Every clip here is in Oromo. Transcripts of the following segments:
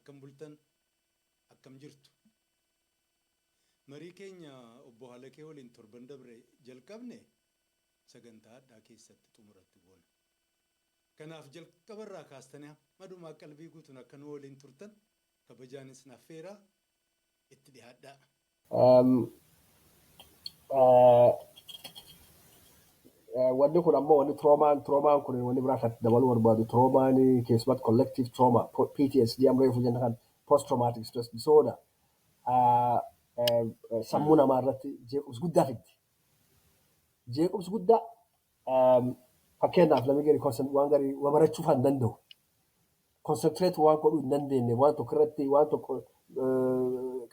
Akkam bultan? Akkam jirtu? Marii keenya obbo Halakee waliin torban dabre jalqabne sagantaa addaa keessatti xumuratti goona. Kanaaf jalqabarraa kaastanii hamma dhumaa qalbii guutuun akka nu waliin turtan kabajaanis naffeeraa itti dhiyaadhaa. Wanni kun ammoo wanni traumaan kun wanni biraa kan dabaluu barbaadu, traumaan keessumatti collective trauma, PTSD amma reefu jenna kan post traumatic stress disorder, sammuu namaa irratti jeequmsa guddaa fiddi. Jeequmsa guddaa, fakkeenyaaf namni gari waan garii waa barachuu hin danda'u. Concentrate waan godhuu hin dandeenye, waan tokko irratti, waan tokko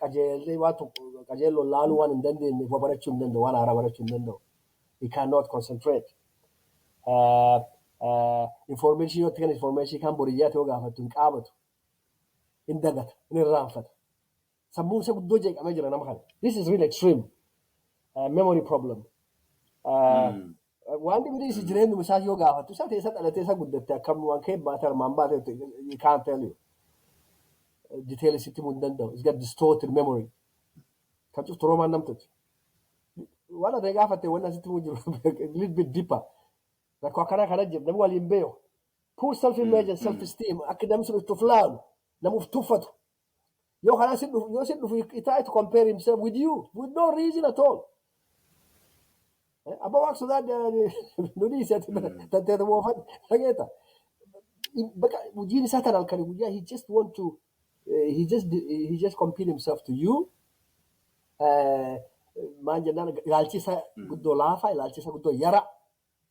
qajeellee, waan tokko qajeelloon laaluu waan hin dandeenyeef waa barachuu hin danda'u, waan haaraa barachuu hin danda'u. He cannot concentrate. Information yoo itti kenna, information kan boriyyaa ta'uu gaafattu hin qaabatu. Hin dagata, hin irraanfata. Sammuun isaa guddoo jeeqamee jira nama kana. This is really extreme. Memory problem. Waan dhibni isi jireenyuma isaa yoo gaafattu, isa teessa dhalatee isa guddatte, akkam waan kee baate, armaan baate, he can't tell you. Detail sitti himuu hin danda'u. He's got distorted memory. Kan cuftu traumaan namtolche. Waan ati gaafatte wanni asitti himuu jiru a little bit deeper. Rakkoo akkanaa kana jira, namni waliin beeku. Poor self image and self esteem, akka namni sun itti of laalu, nama of tuffatu. Yoo kanaa si dhufu, yoo si dhufu, he try to compare himself with you with no reason at all. Abba Waaqa sodaa nu dhiise, tanteetu moofan dhageeta. Bakka hojiin isaa tan halkanii guyyaa he just want to he just compare himself to you. Maal jennaan, ilaalchi isaa guddoo laafaa, ilaalchi isaa guddoo yara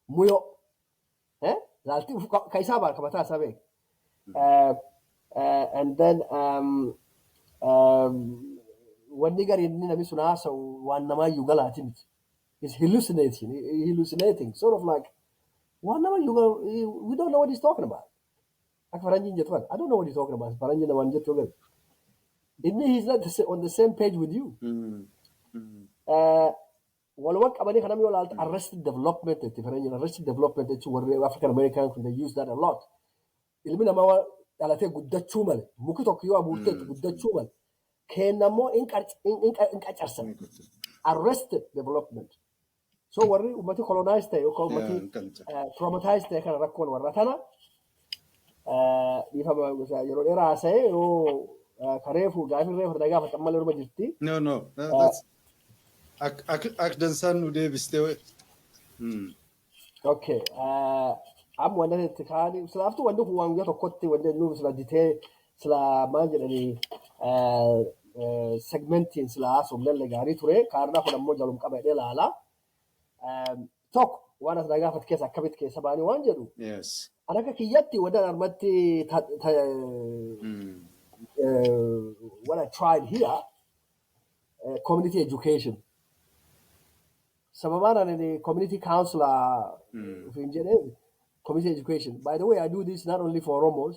muyoo. Ilaalchi ka isaa baara, ka mataa isaa beeka. And then wanni gari inni namni sun haasa'u waan namaayyuu galaati miti. He's hallucinating, hallucinating, sort of like waan namaayyuu we don't know what he's talking about. Akka faranjiin jettu kana, "I don't know what he's talking about." Faranjiin namaan jettu gari. Inni he's not on the same page with you. Walumaa qabanii kana yoo ilaalte, arrested development itti faranjiin, arrested development jechuun warri African American kun, they use that a lot. Ilmi namaa dhalatee guddachuu male, muki tokko yoo abuurteetti guddachuu male. Kennammoo in qacarsan. Arrested development. So warri ummati colonized ta'e yookaan ummati traumatized ta'e kana, rakkoon warra tana. Dhiifama, yeroo dheeraa haasa'e, yoo kareefu gaafii reefu na gaafatan malee orma jirti. No, that's ak dansaan nu deebistee. Okay. Amma wanta itti kaanii silaaftuu wanti kun waan guyyaa tokkotti wanti nu sila ditee sila maal jedhanii segmentiin sila haasofnellee gaarii ture. Kaarnaa kun ammoo jalum qaba jedhee laala. Tokko waan as na gaafate keessa akkamitti keessa baanii waan jedhu. An akka kiyyatti wanti armatti what I tried here, community education. Sababaan ani community counselor ofiin jedhee community education. By the way, I do this not only for Oromos,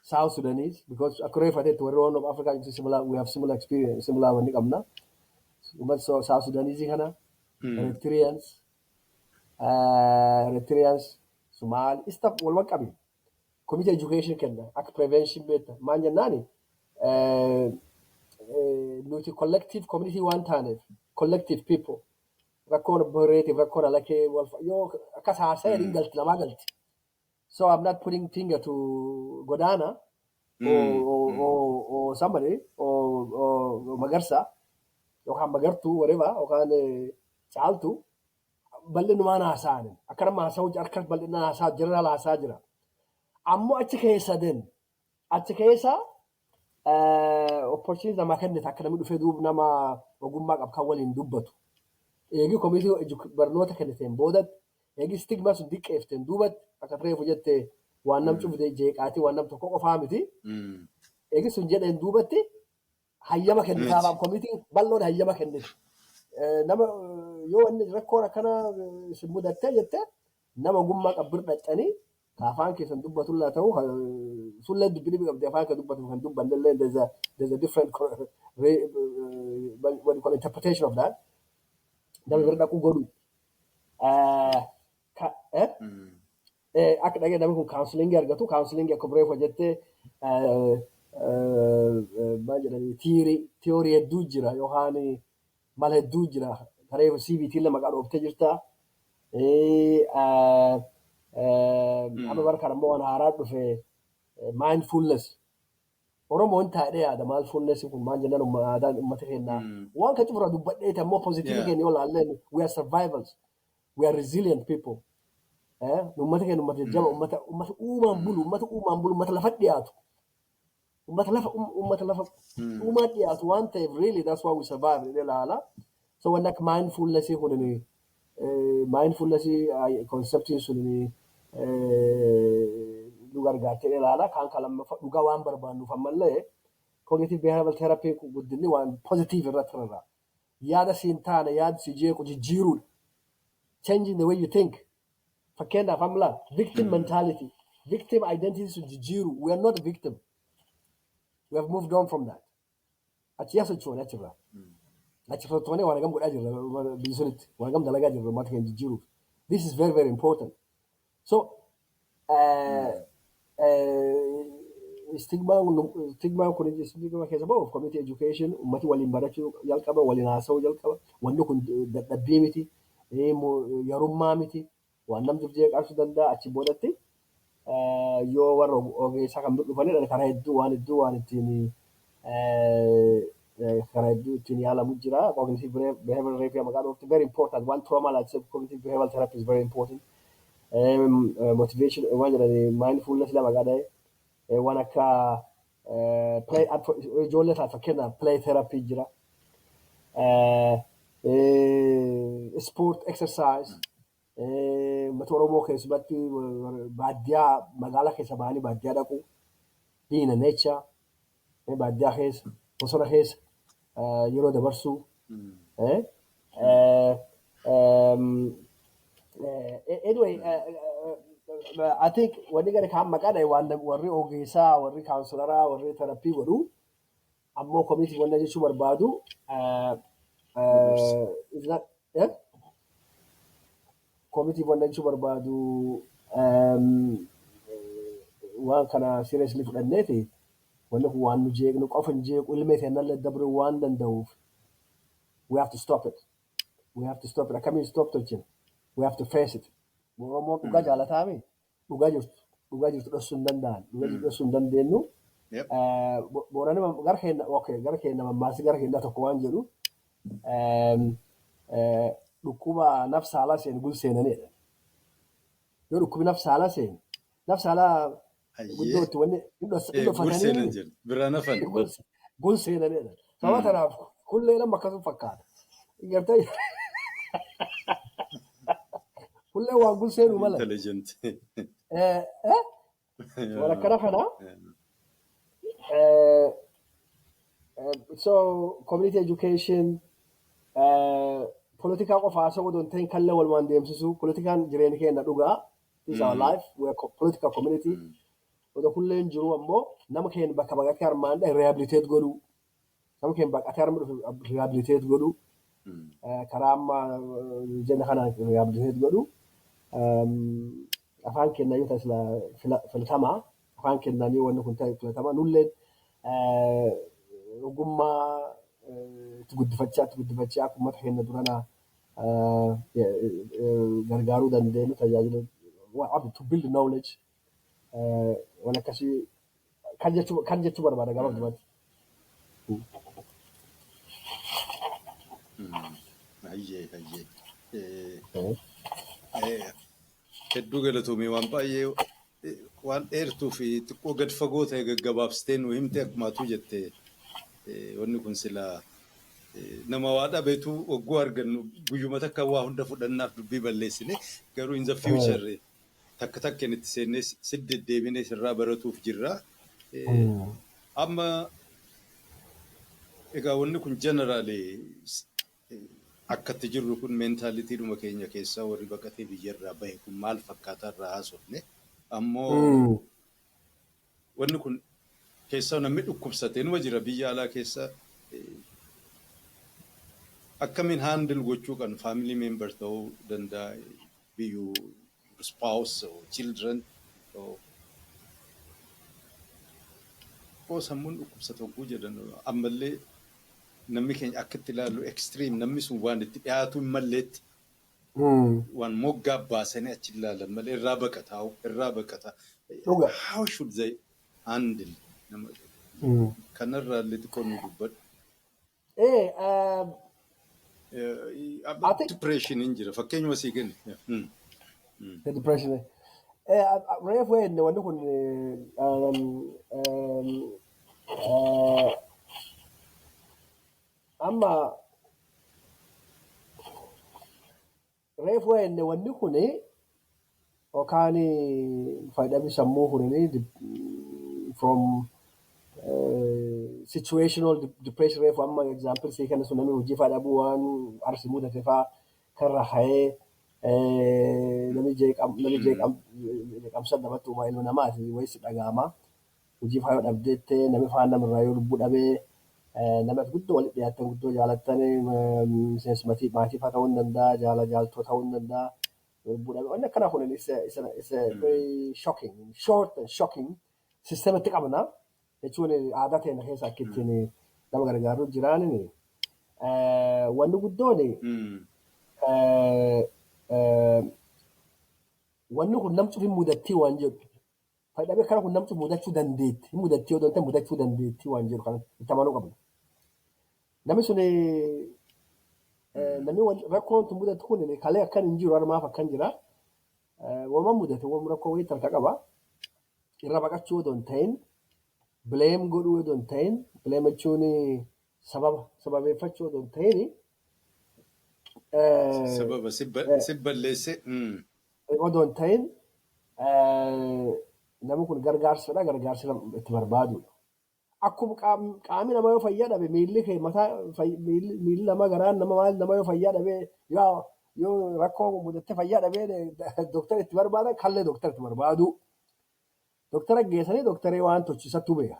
South Sudanese, because akka reeffatetti warri Horn of Africa similar, we have similar experience, similar wanni qabna. Uummata South Sudanese kana, Eritreans, Somali, istaf walumaa qabi. Community education kenna, akka prevention beekta. Maal jennaani, nuti collective community waan taaneef, collective people, rakkoon boreetiif rakkoon alakee wal yoo akkas haasa'e hin galti, namaa galti. So I'm not putting finger to Godana or somebody or Magarsa yookaan Magartuu, whatever, yookaan Caaltuu, bal'inumaan haasa'an akka nama haasa'u akka bal'inaan haasaa general haasaa jira. Ammoo achi keessa den achi keessa opportunity namaa kennite akka namni dhufee duub nama ogummaa qabu kan waliin dubbatu. Eegi community barnoota kenniteen boodatti, eegi stigma sun diqqeefteen duubatti, akka reefu jette waan nam cufte jeeqaatii waan nam tokko qofaa miti. Eegi sun jedheen duubatti hayyama kennitaaf community bal'oon hayyama kennite. Nama yoo inni rakkoon akkana isin mudattee jette, nama ogummaa qabu bira dhaqxanii ka afaan keessan dubbatullaa ta'u sullee dubbii dhibii qabdi, afaan kan dubbatu kan dubbannellee there's a different what you call interpretation of that, nama bira dhaquu godhu. Akka dhagee namni kun counseling argatu, counseling akkuma reefu jettee Maal jedhanii, theory hedduu jira yookaan mala hedduu jira. Kareefu CBT illee maqaa dhooftee jirta. Amma bara kana immoo waan haaraa dhufe, mindfulness. Oromoon taa'ee yaada mindfulness kun maal jennaan aadaan uummata keenyaa. Waan kan cufura dubbadheeti ammoo positive keenya yoo ilaalleen, we are survivors. We are resilient people. Uummata keenya uummata jajjaba, uummata uumaan bulu, uummata uumaan bulu, uummata lafa dhiyaatu. Uummata lafa uumaan dhiyaatu waan ta'eef, really, that's why we survive jedhee ilaala. So wanni akka mindfulness kun, mindfulness conceptiin sun nu gargaartee ilaala. Kaan kan lammaffaa dhugaa waan barbaannuuf ammallee cognitive behavioral therapy guddinni waan positive irratti rarra'a. Yaada siin taane, yaada si jeequ jijjiiruudha. Changing the way you think. Fakkeenyaaf amma laal, victim mentality, victim identity sun jijjiiru. We are not a victim. We have moved on from that. Achi yaa sochoone achirraa. Achi sochoonee waan hagam godhaa jirra biyya sunitti. Waan hagam dalagaa jirra uummata keenya jijjiiruuf. This is very, very important. So stigmaan kun stigma keessa ba'uuf community education, ummati waliin barachuu jalqaba, waliin haasa'uu jalqaba. Wanni kun dadhabbii miti, yarummaa miti, waan namni jeeqaasuu danda'a. Achi boodatti yoo warra ogeessaa kan dhufanidha, karaa hedduu waan hedduu waan ittiin karaa hedduu ittiin yaalamu jira. Cognitive behavioral therapy maqaa dhoofte, very important. Waan trauma laalchisee cognitive behavioral therapy is very important. Motivation waan jedhani, mindfulness la maqaa dha'e, waan akka play, ijoollee taat fakkeenyaaf play therapy jira. Sport, exercise, uummata Oromoo keessumatti baadiyyaa, magaalaa keessa bahanii baadiyyaa dhaqu, being in nature, baadiyyaa keessa, bosona keessa yeroo dabarsuu. Anyway, I think wanni gara kaan maqaa dha'e waan warri ogeessaa, warri counseloraa, warri therapy godhu ammoo community wanna jechuu barbaadu is not, eh? Community wanna jechuu barbaadu, waan kana seriously fudhanneeti wanni kun waan nu jeeqnu qofa hin jeequ, ilmee teennallee dabruu waan danda'uuf, we have to stop it. We have to stop it. Akkamiin stop tolchina? We have to face it. Oromoon dhugaa jaalataami. Dhugaa jirtu. Dhugaa jirtu dhoksuu hin danda'an. Dhugaa jirtu dhoksuu hin dandeenyu. Boorani gara keenya, okay, gara keenya mammaasi gara keenya tokko waan jedhu, dhukkuba nafsa alaa seenu gul seenanidha. Yoo dhukkubi nafsa alaa seenu, nafsa alaa guddoo itti wanni hin Gul dhoffatanii seenan jedhu. Biraan hafan. Gul seenanidha. Sababa kanaaf kullee nama akkasuma fakkaata. Gartee kullee waan gul seenuu mala. Intelligent. Eh? Waan akkana kana. So community education, politikaa qofa haasa'uu odoo hin ta'in kallee walumaan deemsisuu. Politikaan jireenya keenya dhugaa. This is our life. We are political community. Odoo kulleen jiru ammoo nama keenya bakka baqatee armaan dhahe rehabilitate godhuu. Nama keenya baqatee arma dhufe rehabilitate godhuu. Karaa amma jenna kanaan rehabilitate godhuu. Afaan keenya yoo ta'e sila filatamaa. Afaan keenyaan yoo wanni kun ta'e filatamaa. Nulleen ogummaa itti guddifachaa akka uummata keenya durana gargaaruu dandeenyu tajaajila to build knowledge, waan akkasii kan jechuu barbaada gabaabumatti. Hayyee. Hedduu galatoomii, waan baay'ee waan dheertuu fi xiqqoo gad fagoo ta'e gaggabaabsitee nu himte. Akkumaatu jette, wanni kun silaa nama waa dhabeetu wagguu argannu guyyuma takka waa hunda fudhannaaf dubbii balleessine, garuu in the future takka takkeen itti seennee si deddeebinee sirraa baratuuf jirra. Amma egaa wanni kun generally akkatti jirru kun mentalitydhuma keenya keessaa warri baqatee biyyarraa bahe kun maal fakkaataa irraa haasofne, ammoo wanni kun keessaa namni dhukkubsatee numa jira biyya alaa keessa, akkamiin handle gochuu kan family member ta'uu danda'a, biyyuu spouse or children or Xiqqoo sammuun dhukkubsata hogguu jedhan, ammallee namni keenya akka itti ilaallu extreme, namni sun waan itti dhiyaatu hin malleetti waan moggaa baasanii achi ilaalan malee irraa baqataa, irraa baqataa. Dhuga. How should they handle nama kanarraa illee xiqqoo nu dubbadhu. I think Depression hin jira, fakkeenyuma sii kenne. The depression. Reefu enne wanni kun amma reefu enne wanni kun yookaan fayyadamni sammuu kunini from situational depression, reefu amma example sii kenna sun, namni hojii fa'aa dhabuu, waan arsi mudate fa'aa karra ka'ee namni jeeqamsa namatti uumaa, ilma namaati wayisi dhaga'ama. Hojii fa'aa yoo dhabdeette, namni fa'aa namarraa yoo lubbuu dhabee, nama guddoo walitti dhiyaatan, guddoo jaalattan, miseensa maatii fa'aa ta'uu ni danda'a, jaala jaaltoo ta'uu ni danda'a. Lubbuu dhabee wanni akkana kun is a very shocking, short and shocking systematti qabna. Jechuun aadaa teenya keessa akka ittiin nama gargaaru jiraanini. Wanni guddoon wanni kun nam cufi mudattii waan jedhu. Fayyadamee akkana kun nam cufi mudachuu dandeetti. Hin mudattii yoo ta'e, mudachuu dandeetti waan jedhu kana itti amanuu qabna. Namni sun, namni rakkoon tun mudatu kun kalee akkan hin jiru, harmaaf akkan jira. Walumaa mudate, waan rakkoo wayii tarka qaba. Irra baqachuu odoo hin ta'in, blame godhuu odoo hin ta'in, blame jechuun sababa sababeeffachuu odoo hin ta'in, Sababa si balleesse. Odoo hin ta'in, namni kun gargaarsa fedha, gargaarsa itti barbaadudha. Akkuma qaamni namaa yoo fayyaa dhabe, miilli kee mataa, miilli namaa, garaan nama, maal nama yoo fayyaa dhabe, yoo rakkoo mudatte fayyaa dhabee doktara itti barbaadan, kallee doktara itti barbaadu. Doktara geessanii doktaree waan tolchisattu beeka.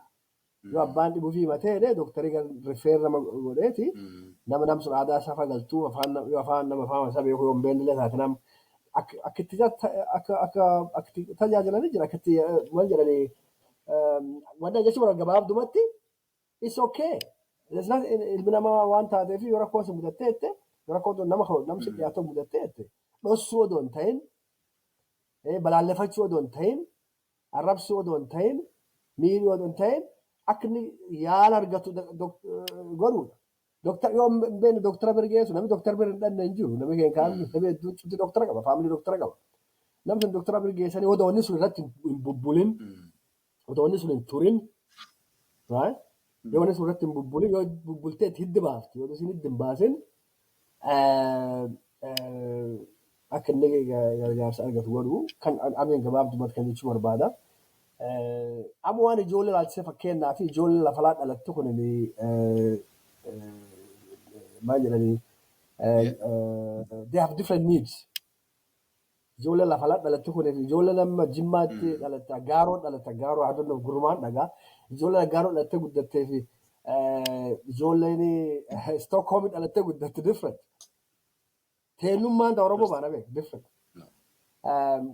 Yoo abbaan dhibuu fi himatee, doktarii refer nama godheeti nama nam sun aadaa isaa fagaltuu afaan yoo afaan nama afaan isaa beeku yoo hin beekne illee taate, nam akka itti akka akka itti tajaajilanii jira, akka itti maal jedhanii wanta jechuun gabaabdumatti it's okay. It's not ilmi namaa waan taateef, yoo rakkoon si mudatteette, yoo rakkoon nama nam si dhiyaatu mudatteette, dhossuu odoo hin ta'in, balaaleffachuu odoo hin ta'in, arrabsuu odoo hin ta'in, miidhuu odoo hin ta'in, akka inni yaala argatu godhuudha. Doktar yoo hin beekne doktara bira geessu. Namni doktara bira hin dhanne hin jiru. Namni keenya kaan namni hedduun cufti doktara qaba, family doktara qaba. Namni sun doktara bira geessanii odoo inni sun irratti hin bubbulin, odoo inni sun hin turin, right? Yoo inni sun irratti hin bubbulin, yoo bubbultee itti hiddi baafti, yoo isin hiddi hin baasin, akka inni gargaarsa argatu godhu kan ameen gabaabdumatti kan jechuu barbaada. Amma waan ijoollee ilaalchisee, fakkeenyaa fi ijoollee lafa laa dhalatte kun maal jedhanii, they have different needs. Ijoollee lafa laa dhalatte kun, ijoollee nama Jimmaatti dhalatte, Agaaroo dhalatte, Agaaroo, I don't know, gurmaan dhagaa. Ijoollee Agaaroo dhalattee guddattee fi ijoolleen Stockholm dhalattee guddatte different. Teennummaan ta Oromoo baana beek different.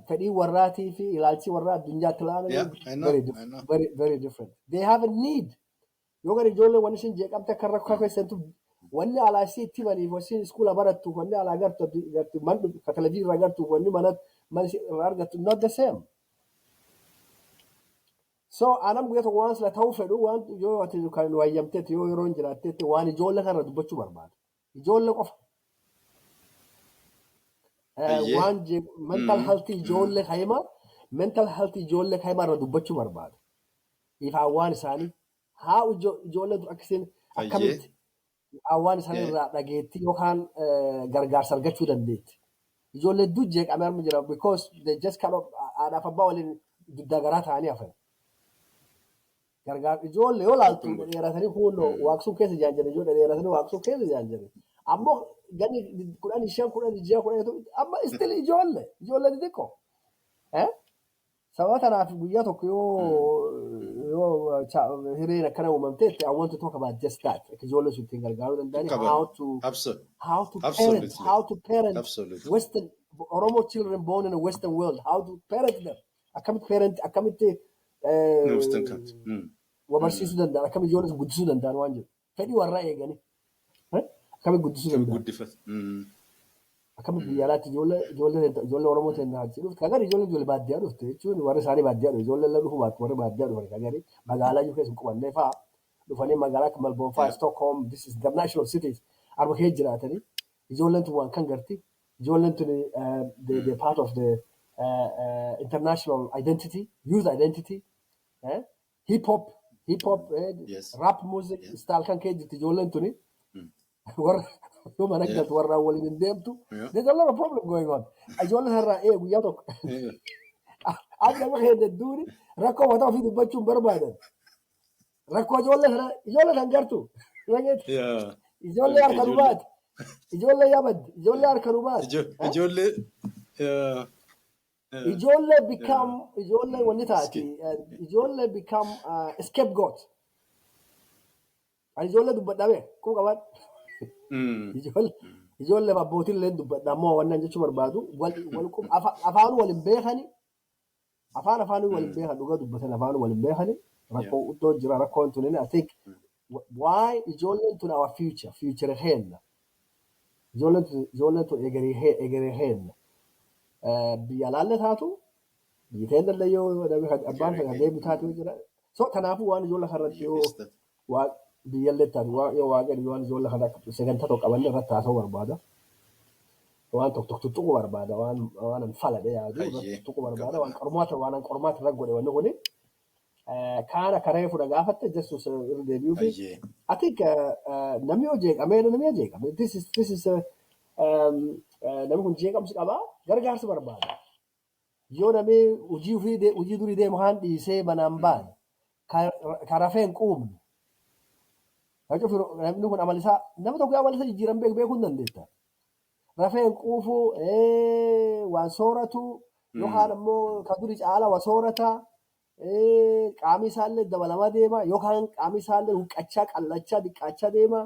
Fedhii warraatii fi ilaalchi warraa addunyaatti ilaalanii Yeah, I know, very I different. know. Very, very different. They have a need. Yoo gara ijoollee wanni isin jeeqamte akka rakkoo keessattu, wanni alaa isii itti himaniif, wanni isin iskuula barattu, wanni alaa gartu gartu man ka televizyiinii irraa gartu, wanni mana mana irraa argattu not the same. So anam guyyaa tokko waan sila ta'uu fedhu, waan yoo ati kan wayyamteetti, yoo yeroo hin jiraatteetti, waan ijoollee kanarra dubbachuu barbaada. Ijoollee qofa. Waan mental health ijoollee kayima, mental health ijoollee kayima irra dubbachuu barbaada. Ifaan waan isaanii haa ijoolleen akkasiin akkamitti waan isaanii irraa dhageettii yookaan gargaarsa argachuu dandeetti. Ijoollee hedduu jeeqamee arma jira because they just kind of haadhaaf abbaa waliin dugda garaa ta'anii hafan. Gargaar ijoollee yoo laaltu dheeratanii kunnoo waaqsuu keessa jaan, ijoollee dheeratanii waaqsuu keessa jaan jedhan. Ammoo gani 15, 16, 10 amma still ijoollee xixiqqoo. Sababa kanaaf guyyaa tokko yoo hireen akkana uumamteetti, I want to talk about just that. Akka ijoollee sun ittiin gargaaruu danda'ani, how to parent how to parent Western Oromo children born in a Western world, how to parent them, akkamitti parent, akkamitti Western country. Wa barsiisuu danda'an, akkamitti ijoollee sun guddisuu danda'an waan jedhu. Fedhii warraa eeganii. Akkamitti guddisuu danda'an. Guddifatu. Akkamitti biyya alaatti ijoollee Oromoo ta'e achi dhufte. Kagari ijoollee baadiyyaa dhufte jechuun warri isaanii baadiyyaa dhufe, ijoollee illee dhufuu baattu, warri baadiyyaa dhufan kagari magaalaa iyyuu keessa hin qubannee fa'aa dhufanii magaalaa akka Melbourne fa'aa, Stockholm, this is international cities, arba keessa jiraatanii ijoolleen tun waan kan garti. Ijoolleen tun they part of the international identity, youth identity, hip hop, hip hop, rap music style kan keessa jirti ijoolleen tuni. Warra yoo mana galtu warra waliin hin deemtu. There's a lot of problem going on. Ijoolleen irraa guyyaa tokko. Akka nama hedduun rakkoo mataa ofii dubbachuu hin barbaadan. Rakkoo ijoollee sana, ijoollee san gartu. Ijoollee harka nu baate. Ijoollee yabaddi. Ijoollee harka nu baate. Ijoollee. Ijoollee become, ijoollee wanni taati. Ijoollee become scapegoat. Ani ijoollee dubbadhaa bee kuma qabaadhu. Ijoollee abbootiin illee dubbadha, ammoo wannan jechuu barbaadu afaan wal hin beekani, afaan wal hin beekan, dhugaa dubbatan afaan wal hin beekani, rakkoo iddoo jira. Rakkoon tun, I think, why ijoolleen tun our future keenna, ijoolleen tun egeree keenna, biyya alaallee taatu, biyya teennallee yoo abbaan fedha deebi taatu jira. So kanaafuu waan ijoollee kanarratti yoo waa biyyallee taatu, yoo waaqni waan ijoollee kana sagantaa tokko qabanne irratti haasa'uu barbaada. Waan tokko tokko tuttuquu barbaada, waan an faladhe yaadu irratti tuttuquu barbaada, waan qormaata irra godhe wanni kuni. Kaana karee fudha gaafatte jechuus irra deebi'uu fi I think namni yoo jeeqamee, namni yoo jeeqame, this is namni kun jeeqamsi qabaa, gargaarsa barbaada. Yoo namni hojii ofii, hojii durii deemu haan dhiisee manaan baane, ka rafee hin quubne. Namni kun amala isaa, nama tokko amala isaa jijjiiran beekuu hin dandeetta. Rafee hin quufu, waan sooratu yookaan ammoo kan durii caala waa soorata, qaamni isaallee dabalamaa deema yookaan qaamni isaallee huqqachaa, qallachaa, diqqaachaa deema,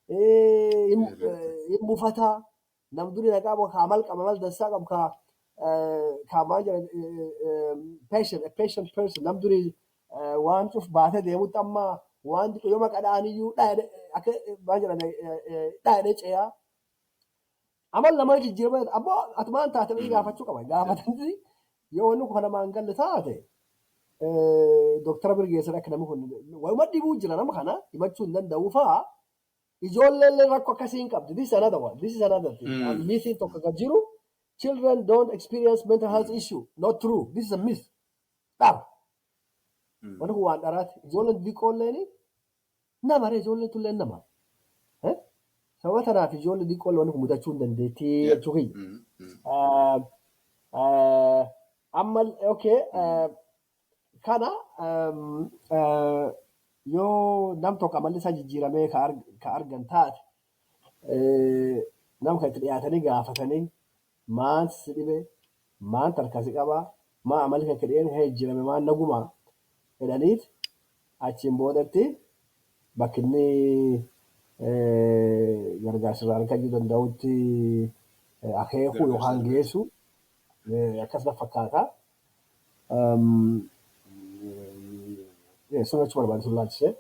hin mufata. Nam durii nagaa qabu, ka amal qaba, amal dansaa qabu, ka maal jedhan, patient, a patient person, nam durii waan cuf baatee deemutti amma waan xiqqoo yoo maqadhaaniyyuu akka maal jedhan dhaadhee ce'aa. Amal nama jijjiirama abboo atumaan taate gaafachuu qaba. Gaafatanii yoo wanni kun namaan galle taate, dooktara bira geessan. Akka namni kun waanuma dhibuu jira, nama kana himachuu hin danda'u fa'aa, ijoolleen rakkoo akkasii hin qabdi. This is another one. This is another thing. Myth tokko kan jiru, children don't experience mental health issue. Not true. This is a myth. Dhara. Wanni kun waan dharaati. Ijoolleen xixiqqoolleen nama ree, ijoolleen tulleen nama. Sababa kanaaf ijoollee xixiqqoollee wanni kun mudachuu hin dandeettii jechuu kiyya. Amma okay, kana yoo nam tokko amalli isaa jijjiiramee ka argan taate, nam kan itti dhiyaatanii gaafatanii, maan si dhibe, maan harka si qabaa, maa amalli kan kedheen jijjiirame, maan nagumaa jedhaniit, achiin boodatti bakki inni gargaarsa irraa argachuu danda'utti akeekuu yookaan geessu akkasuma fakkaata. Sun jechuu barbaade sun laalchisee.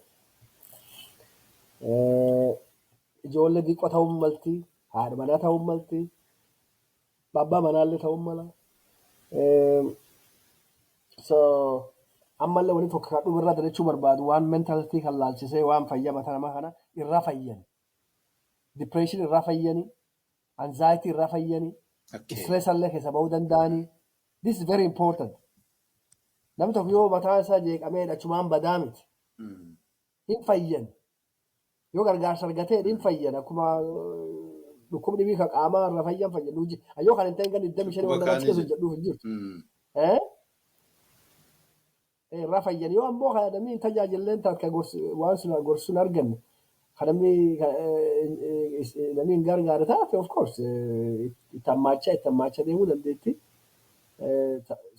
Ijoollee xiqqoo ta'uu malti, haadha manaa ta'uu malti, abbaa manaallee ta'uu mala. So ammallee wanni tokko kan dhumarraa jechuu barbaadu, waan mental health kan laalchisee, waan fayyaa mataa namaa kana irraa fayyan. Depression irraa fayyani, anxiety irraa fayyani, stress illee keessa bahuu danda'ani. This is very important. Namni tokko yoo mataan isaa jeeqamee achumaan badaa miti. Hin fayyan. Yoo gargaarsa argatee hin fayyan, akkuma dhukkubni dhibii kan qaamaa irra fayyan fayyan. Yoo kan hin ta'in kan 25 Dhukkuba wal nama achi kaanii keessa jedhu. hojjedhuuf hin jirtu. Irraa fayyan. Yoo ammoo kan namni hin tajaajilleen taate, kan waan sun gorsuun arganne, kan namni hin gargaare taate, of course itti hammaachaa deemuu dandeetti.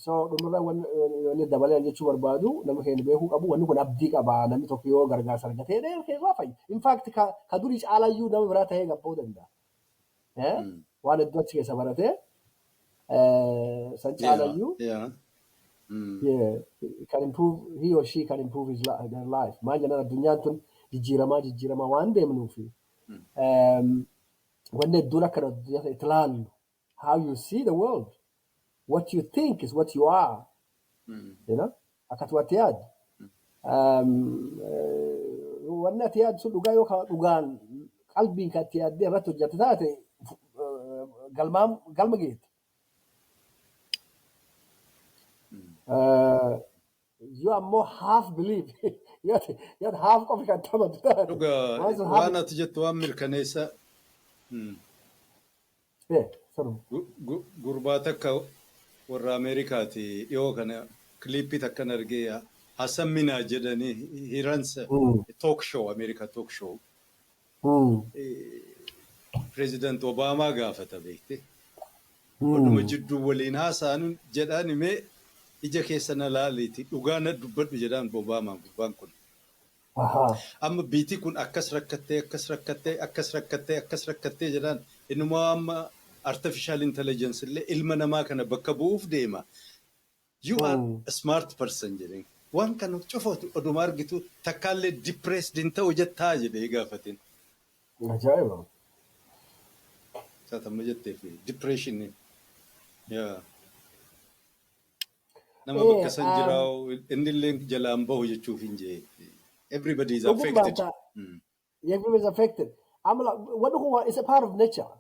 So dhumarraa wanni dabalee jechuu barbaadu, nama keenya beekuu qabu, wanni kun abdii qaba. Namni tokko yoo gargaarsa argatee irraa fayya. In fact ka durii caalayyuu nama biraa ta'ee gabba'uu danda'a. Waan hedduu achi keessa baratee san caalayyuu. Yeah, can improve, he or she can improve their life. Maal jennaan, addunyaan tun jijjiiramaa jijjiiramaa waan deemnuufi. Wanni hedduun akka addunyaa itti ilaallu, how you see the world, what you think is what you are. Akkatu ati yaaddu. Wanni ati yaaddu sun dhugaa yoo dhugaan qalbiin kan itti yaaddee irratti hojjette taate, galmaan galma geetta. Yoo ammoo half believe, yoo ati half qofa kan taphatu taate, Dhugaa waan sun half waan ati jettu waan mirkaneessa. Yeah, sorry. Gurbaa takka warra Ameerikaati dhiyoo kana clip takkan argee, Hasan Minhaj jedhanii, he runs a talk show, America talk show. President Obaamaa gaafata, beekte. Oduma jidduu waliin haasa'an jedhaan, "Himee ija keessa na laaliiti dhugaa na dubbadhu," jedhaan Obaamaan gurbaan kun. "Amma biitii kun akkas rakkattee, akkas rakkattee, akkas rakkattee, akkas rakkattee," jedhaan, "innumaa amma artificial intelligence illee ilma namaa kana bakka bu'uuf deema. You are a smart person," jedheen. "Waan kana cufa oduma argitu takkaallee depressed hin ta'u jettaa?" jedhee gaafateen. Ajaa'iba. Saatamma jettee fi depression. Yaa. Nama bakka san jiraa'u inni illee jalaan bahu jechuuf hin jee. Everybody is affected. Everybody is affected. Amma wanni kun is a part of nature.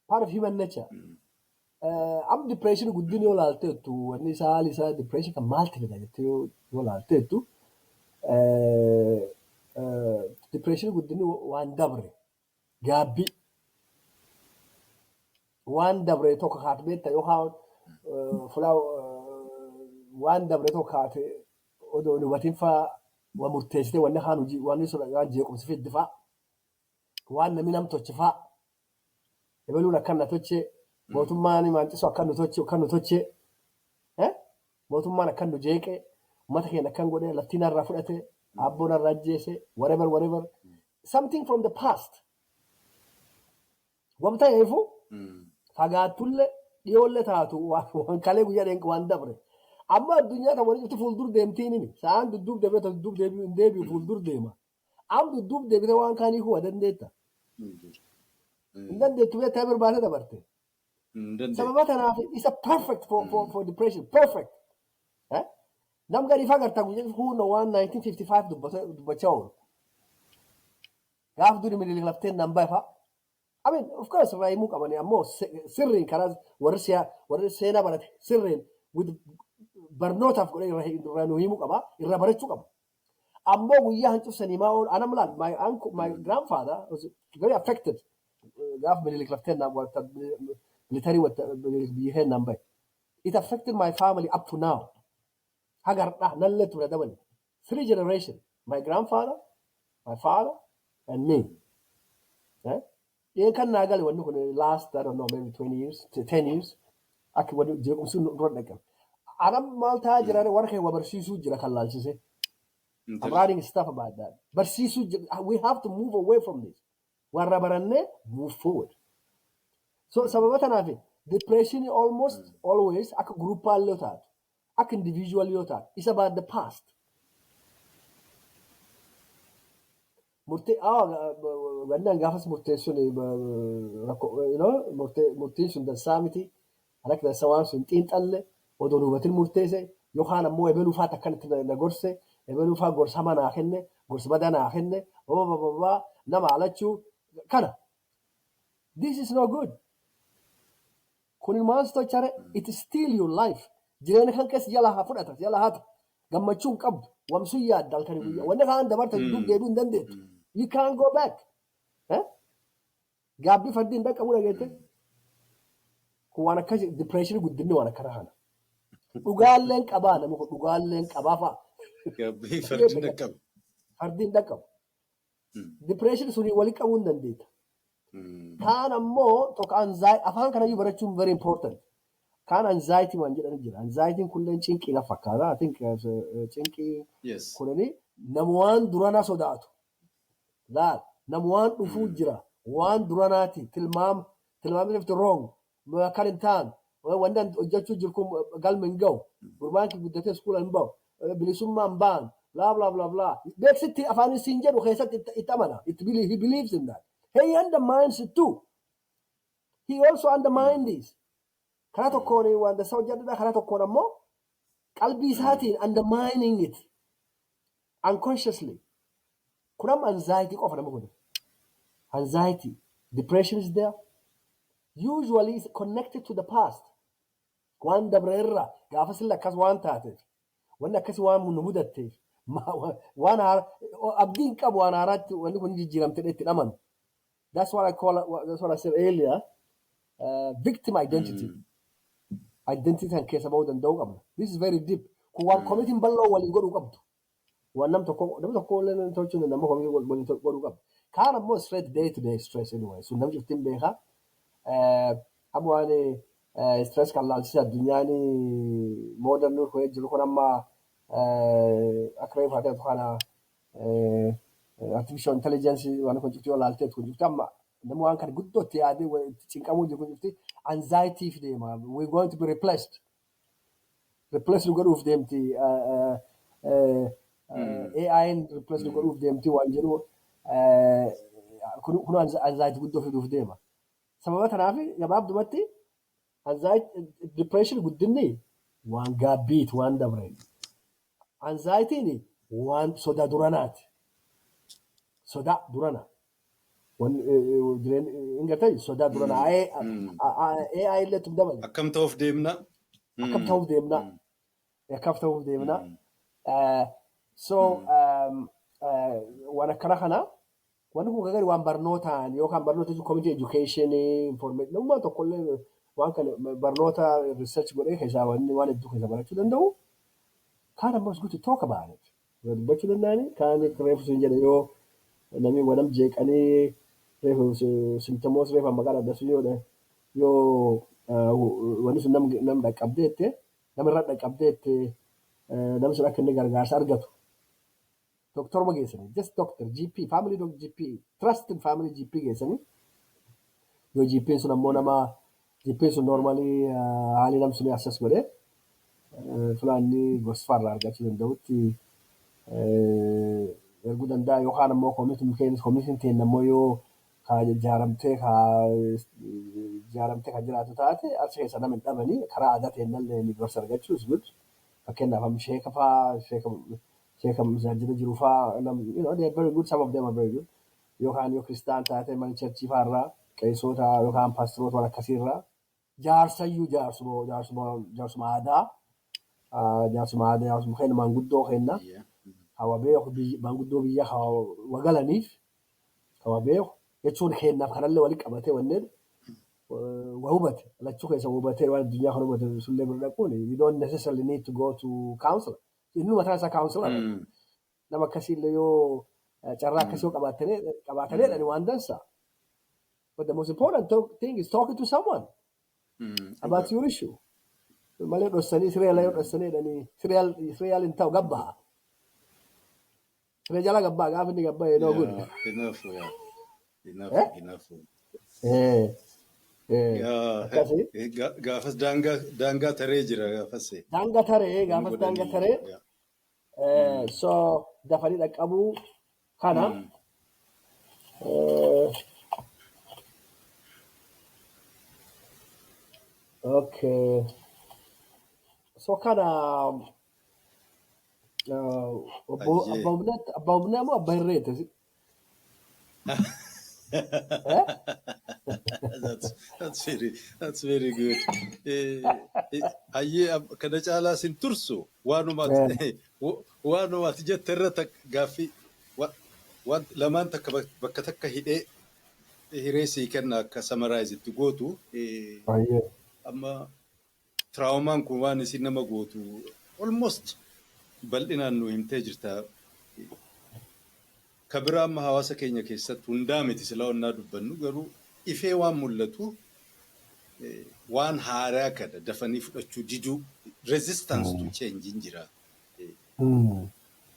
Part of human nature. Amma depression guddin yoo ilaalteettu, wanni isaa haali isaa depression kan maalti fida jettee yoo ilaalteettu, depression guddinni waan dabre, gaabbii waan dabre tokko kaate beekta, yookaan fulaa waan dabre tokko kaate odoo hin hubatin faa waa murteessite, wanni kaan hojii wanni sun waan jeequmsi fiddi faa, waan namni nam tolche faa, ebaluun akkan na tolche, mootummaan maancisoo akkan nu tolche, akkan nu tolche, mootummaan akkan nu jeeqe, uummata keenya akkan godhe, laftii narraa fudhate, aabboo narraa ajjeese, whatever, whatever, something from the past wam ta'eefu fagaattullee dhiyoollee taatu, waan kalee guyyaa dheenqa waan dabre. Amma addunyaa kan walitti fuuldur deemtiin himi sa'aan dudduub deemee dudduub deebi'u hin deebi'u, fuuldur deema. Amma dudduub deebite waan kaanii huwa dandeetta. Hin dandeettu, beektaa barbaade dabarte. Sababa kanaaf isa perfect for depression, perfect. Nam gadi fagarta guyyaa huunna waan 1955 dubbachaa oolu. Gaaf duri Minilik lafteen nan bafa. I mean, of course, irraa himuu qabani, ammoo sirriin karaa warri seenaa barate sirriin with barnootaaf godhee irraa nu himuu qaba, irraa barachuu qaba. Ammoo guyyaa hancufsanii maa oolu, anam laal, my uncle, my grandfather was very affected gaaf Minilik lafteen naan military Minilik biyya naan bahe. It affected my family up to now. Hagarda nallee ture dabale. Three generation. My grandfather, my father, and me. Eh? Dhiyeen kan naa gale wanni kun last, I don't know, maybe 20 years, 10 years, akka wanni jeequmsi dura dhaqan. Anam maal ta'aa jira, warra kee barsiisuu jira kan laalchise. I'm writing stuff about that. Barsiisuu jira. We have to move away from this. Warra barannee move forward. So sababa kanaaf depression almost always akka gruppaan yoo taatu, akka individual yoo taatu, is about the past. Murtee gannaan gaafas murteessuun rakkoo murtiin sun dansaa miti. Akka dansa waan sun xiinxalle odoo hin hubatin murteesse, yookaan ammoo ebeluu fa'aati akkanatti na gorse, ebeluu fa'aa gorsa hamaa naa kenne, gorsa badaa naa kenne, babaa nama alachuu kana. This is no good. Kun maal tolchare? It is steal your life. Jireenya kan keessa jala haa fudhata, jala hata. Gammachuu hin qabdu. Wamsuu yaadda halkanii guyyaa. Wanni kaan dabarte dudduub deebi'uu hin dandeettu. You can't go back. Eh? Gaabbii fardi hin dhaqqabu dhageette. Kun waan akkas depression guddinni waan akkana kana. Dhugaalleen qabaa, namni kun dhugaalleen qabaa fa'a. Gaabbii fardi hin dhaqqabu. Fardi hin dhaqqabu. Depression sunii walitti qabuu hin dandeetta. Kaan ammoo tokko anxiety, afaan kanayyuu barachuun very important. Kaan anxiety waan jedhan jira. Anxiety kunillee cinqii na fakkaata. I think cinqii kunini nama waan durana sodaatu. Laal, nama waan dhufuu jira. Waan duranaati. Tilmaama. Tilmaamni lafti wrong. Kan hin taane. Wanti ani hojjechuu jiru kun galma hin ga'u. Gurbaan kee guddatee iskuula hin ba'u. Bilisummaa hin ba'an. Blah blah blah blah. Beeksitti afaan isiin jedhu keessatti itti amana. He believes in that. He undermines it too. He also undermines this. Karaa tokkoon waan dansaa hojjedhudha. Karaa tokkoon ammoo qalbii isaatiin undermining it unconsciously. Kun amma anxiety qofa nama kun. Anxiety. Depression is there. Usually is connected to the past. Waan dabre irraa gaafa silla akkas waan taateef, wanni akkasii waan nu mudatteef, waan abdii hin qabu, waan haaraatti wanni kun jijjiiramte itti amanu. That's what I call it, that's what I said earlier. Victim identity. Identity kan keessa bahuu danda'uu qabna. This is very deep. Kun waan committiin bal'oo waliin godhuu qabdu. Waan nam tokko illee tolchuu nama committiin waliin godhuu qabdu. Kaan ammoo straight day to day stress anyway. Sun namni cuftiin beekaa. Amma waan stress kan laalchise addunyaan modern kun jiru kun amma akka reefu haa ta'u kana artificial intelligence waan kun cufti yoo laalteet kun cufti amma namni waan kana guddoo itti yaadee itti cinqamuu jiru kun cufti anxiety fi deema. We going to be replaced. Replace nu godhuuf deemti. AI'n replace nu godhuuf deemti waan jedhu kun anxiety guddoo fiduuf deema. Sababa kanaaf gabaabdumatti anxiety, depression guddinni waan gaabbiiti, waan dabre. Anxiety'n waan soda duranaati. Soda durana. Hin gartee, soda durana. AI illee tum dabale. Akkam ta'uuf deemna? Akkam ta'uuf deemna? Akkam ta'uuf deemna? So waan akkana kana wanni kun gagari waan barnootaan yookaan barnoota jechuun community education information namummaa tokkollee waan kana barnoota research godhee keessaa wanni waan hedduu keessa barachuu danda'u. Kaan ammoo is good to talk about it. Dubbachuu danda'ani kaan reefu sun jedhe yoo namni wanam jeeqanii reefu symptoms reefu maqaa adda sun yoo wanni sun nam dhaqqabdeette, namirra dhaqqabdeette, namni sun akka inni gargaarsa argatu. Doktoruma geessanii, just doctor, GP, family doc GP, trusted family GP geessanii, yoo GP sun ammoo nama GP sun normally haalli nam suni assess godhee filaanni gorsa argachuu danda'utti erguu danda'a yookaan ammoo community teenya ammoo yoo ka ijaaramtee ka ijaaramtee kan jiraatu taate achi keessa nama hin dhabanii karaa aadaa teennallee ni gorsa argachuu is good. Fakkeenyaaf amma sheeka faa, sheeka masaajida jiru faa, they are very good, some of them are very good. Yookaan yoo kiristaan taate mana churchii faa irraa qeessota yookaan paasteroota waan akkasii irraa jaarsayyuu jaarsuma aadaa jaarsuma aadaa jaarsuma keenya maanguddoo kenna. Hawa beeku maanguddoo biyya wagalaniif hawa beeku jechuun kennaaf kanallee walitti qabatee wanneen waa hubate lachuu keessa hubatee waan addunyaa kana hubate sullee bira dhaquun you don't necessarily need to go to counselor. Inni mataa isaa counselor. Nama akkasiillee yoo carraa akkasii yoo qabaatanii waan dansa. But the most important thing is talking to someone about your issue. Malee dhossanii siree yoo dhossanii jedhanii siree hin ta'u gabbaa. Siree jala gabbaa gaafa inni gabbaa no good. Enough, yeah. Enough, Eh? enough. Eh, eh, akkasii. Gaafas daangaa taree jira gaafas. Daangaa taree gaafas daangaa taree. So dafanii dhaqqabuu kana. Okay. So kana obbo Ayyee. abbaa humnaa moo abbaa hirreeti? Eh? That's very good. Ayyee, kana caalaa sin tursu waanuma ati jette irra gaaffii waan lamaan takka bakka takka hidhee hiree sii kenna akka summarize itti gootu. Ayyee. Amma traumaan kun waan isin nama gootu almost bal'inaan nu himtee jirta. Ka biraa amma hawaasa keenya keessatti hundaa miti sila onnaa dubbannu garuu ifee waan mul'atu waan haaraa kana dafanii fudhachuu diduu, resistance to change hin jira.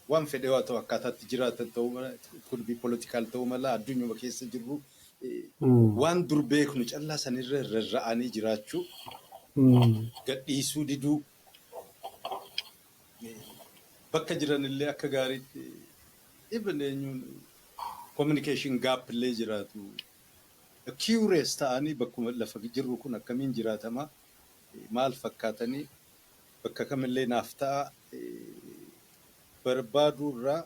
Waan fedhe haa ta'u, akkaataatti jiraatan ta'uu mala, could be political ta'uu mala, addunyuma keessa jirru waan dur beeknu callaa sanirra rarra'anii jiraachuu. Gadhiisuu diduu, bakka jiran illee akka gaariitti even eenyuun communication gap illee jiraatu. Curious ta'anii bakkuma lafa jirru kun akkamiin jiraatamaa, maal fakkaatanii, bakka kamillee naaf ta'a barbaaduu irraa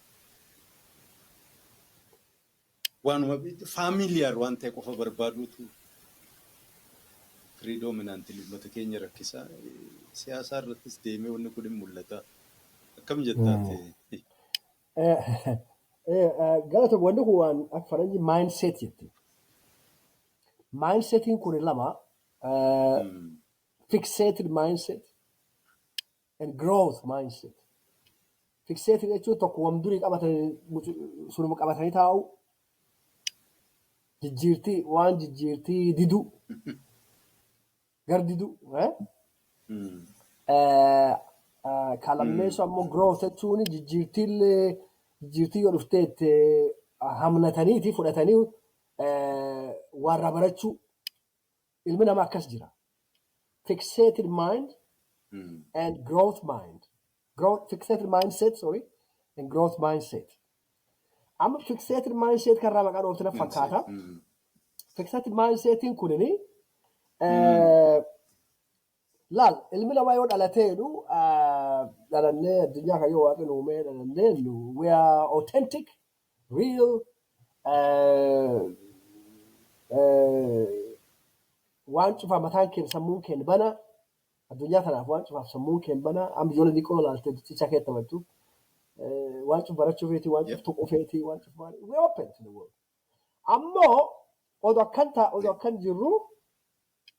waanuma familiar waan ta'e qofa barbaaduutu predominantly uummata keenya rakkisaa. Siyaasaa irrattis deemee wanni kun hin mul'ata. Akkam jettaate? Galata, wanni kun waan akka faranjii mindset jetti. Mindsetiin kun lama, fixated mindset and growth mindset. Fixated jechuun tokko wam durii qabatanii sunuma qabatanii taa'u, jijjiirtii waan jijjiirtii didu, gar didu. Kan lammeessu ammoo growth jechuun jijjiirtiillee jijjiirtii yoo dhufteette hamnataniiti fudhatanii warra barachuu. Ilmi namaa akkas jira. Fixated mind and growth mind. Growth, fixated mindset, sorry, and growth mindset. Amma fixated mindset kan irraa maqaa dhoofte na fakkaata. Fixated mindsetiin kunini, laal, ilmi namaa yoo dhalateenu, dhalannee addunyaa kan yoo waaqni uumee dhalannee, we are authentic, real, waan cufa mataan keenya sammuun keenya bana, addunyaa tanaaf waan cufaaf sammuun keenya bana. Amma ijoollee xiqqoo ilaalte cicha keessa taphattu, waan cuf barachuu feeti, waan cuf tuquu feeti, waan cuf maali, we open to the world. Ammoo odoo akkan ta'a, odoo akkan jirru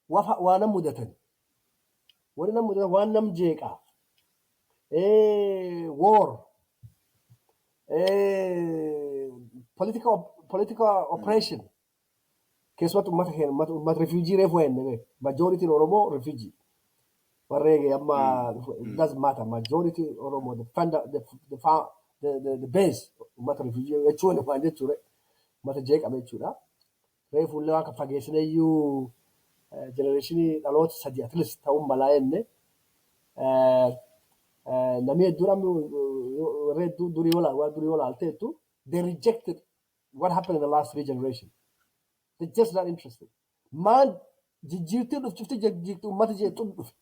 waa nam mudatan, wani nam mudatan, waan nam jeeqaa, war, political oppression, keessumatti uummata keenya, uummata refugee reefu jenne, majority Oromoo refugee warra eege amma, it doesn't matter, majority Oromoo, the fund the the the, the base uummata refugee jechuun waan jechuudha, uummata jeeqame jechuudha. Reefu illee waan kan fageessine iyyuu generationii dhaloota 3 at least ta'uun malaa jenne. Namni hedduun amma warra hedduu durii yoo waan durii yoo ilaalteettu, they rejected what happened in the last three generations. They're just not interested. Maal jijjiirtii dhufti, jijjiirtii uummata jeeqxu dhufe.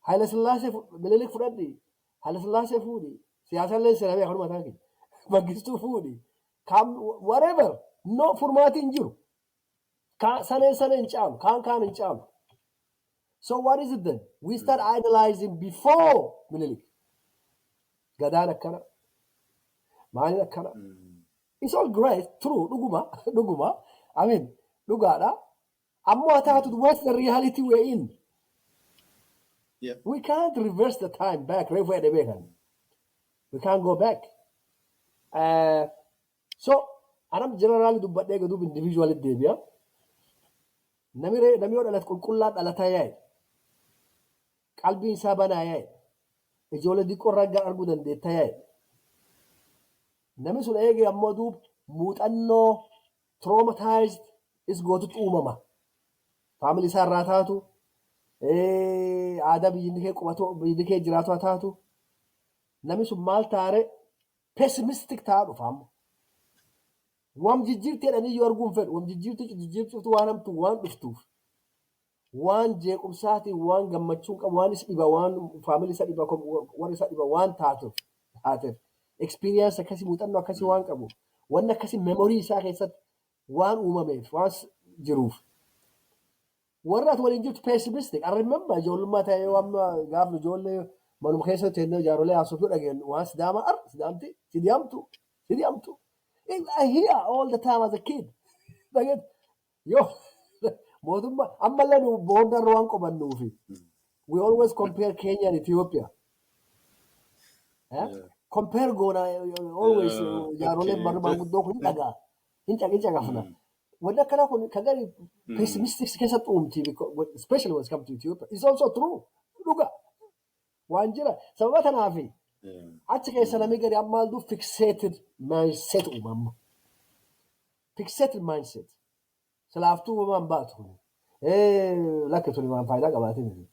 Haayila Sillaasee, Minilik fudhadhi, Haayila Sillaasee fuudhi, siyaasaallee seenamee akkanuma mataa keenya. Mangistuu fuudhi, kaam whatever, no furmaatiin hin jiru. Saneen saneen hin caalu, kaan kaan hin caalu. So what is it then? We start idolizing before Minilik. Gadaan akkana, maaliin akkana. It's all great, true, dhuguma, dhuguma. I mean, dhugaadha. Ammoo haa taatu, what's the reality we're in? We can't reverse the time back. Reefu jedhee beekan. We can't go back. So, anam generally dubbadhee gaduuf individually deebi'a. Nami yoo dhalate qulqullaa dhalataa yaa'e. Qalbiin isaa banaa yaa'e. Ijoollee xiqqoo irraa arguu dandeetta yaa'e. Namni sun eegee ammoo duub muuxannoo traumatized is gootutti uumama. Family isaa irraa taatu, aadaa biyyi kee qubatu, biyyi kee jiraatu haa taatu. Namni sun maal taare, pessimistic ta'aa dhufa amma. Wam jijjiirtii jedhanii yoo arguu hin fedhu, wam jijjiirtii jijjiirtuu waan hamtu waan dhuftuuf. Waan jeequmsaatiin, waan gammachuu qabu, waan isa dhiba, waan family isa dhiba, warra isa dhiba waan taateef. Experience akkasii, muuxannoo akkasii waan qabu, wanni akkasii memory isaa keessatti waan uumameef, waan jiruuf. Warra ati waliin jirtu pessimistic. I remember ijoollummaa ta'ee yoo amma gaafa ijoollee manuma keessa teennee jaarolee haasofuu dhageenyu, waan Sidaama ar Sidaamti Sidaamtu Sidaamtu. I hear all the time as a kid. Dhageet yoo mootummaa ammallee nu boondarra waan qobannuufi. We always compare Kenya and Ethiopia. Eh? Compare goona always, jaaroleen barri maanguddoo kun hin dhagaa. Hin caqafna. Wanni akkanaa kun kan gadi pessimistic keessatti uumti, especially when it comes to Ethiopia. It's also true. Dhuga. Waan jira. Sababa kanaafi achi keessa namni gadi ammaan du fixated mindset uumama. Fixated mindset. Silaaftuu uumamaan baatu kun. Lakki tuni waan faayidaa qabaate miti.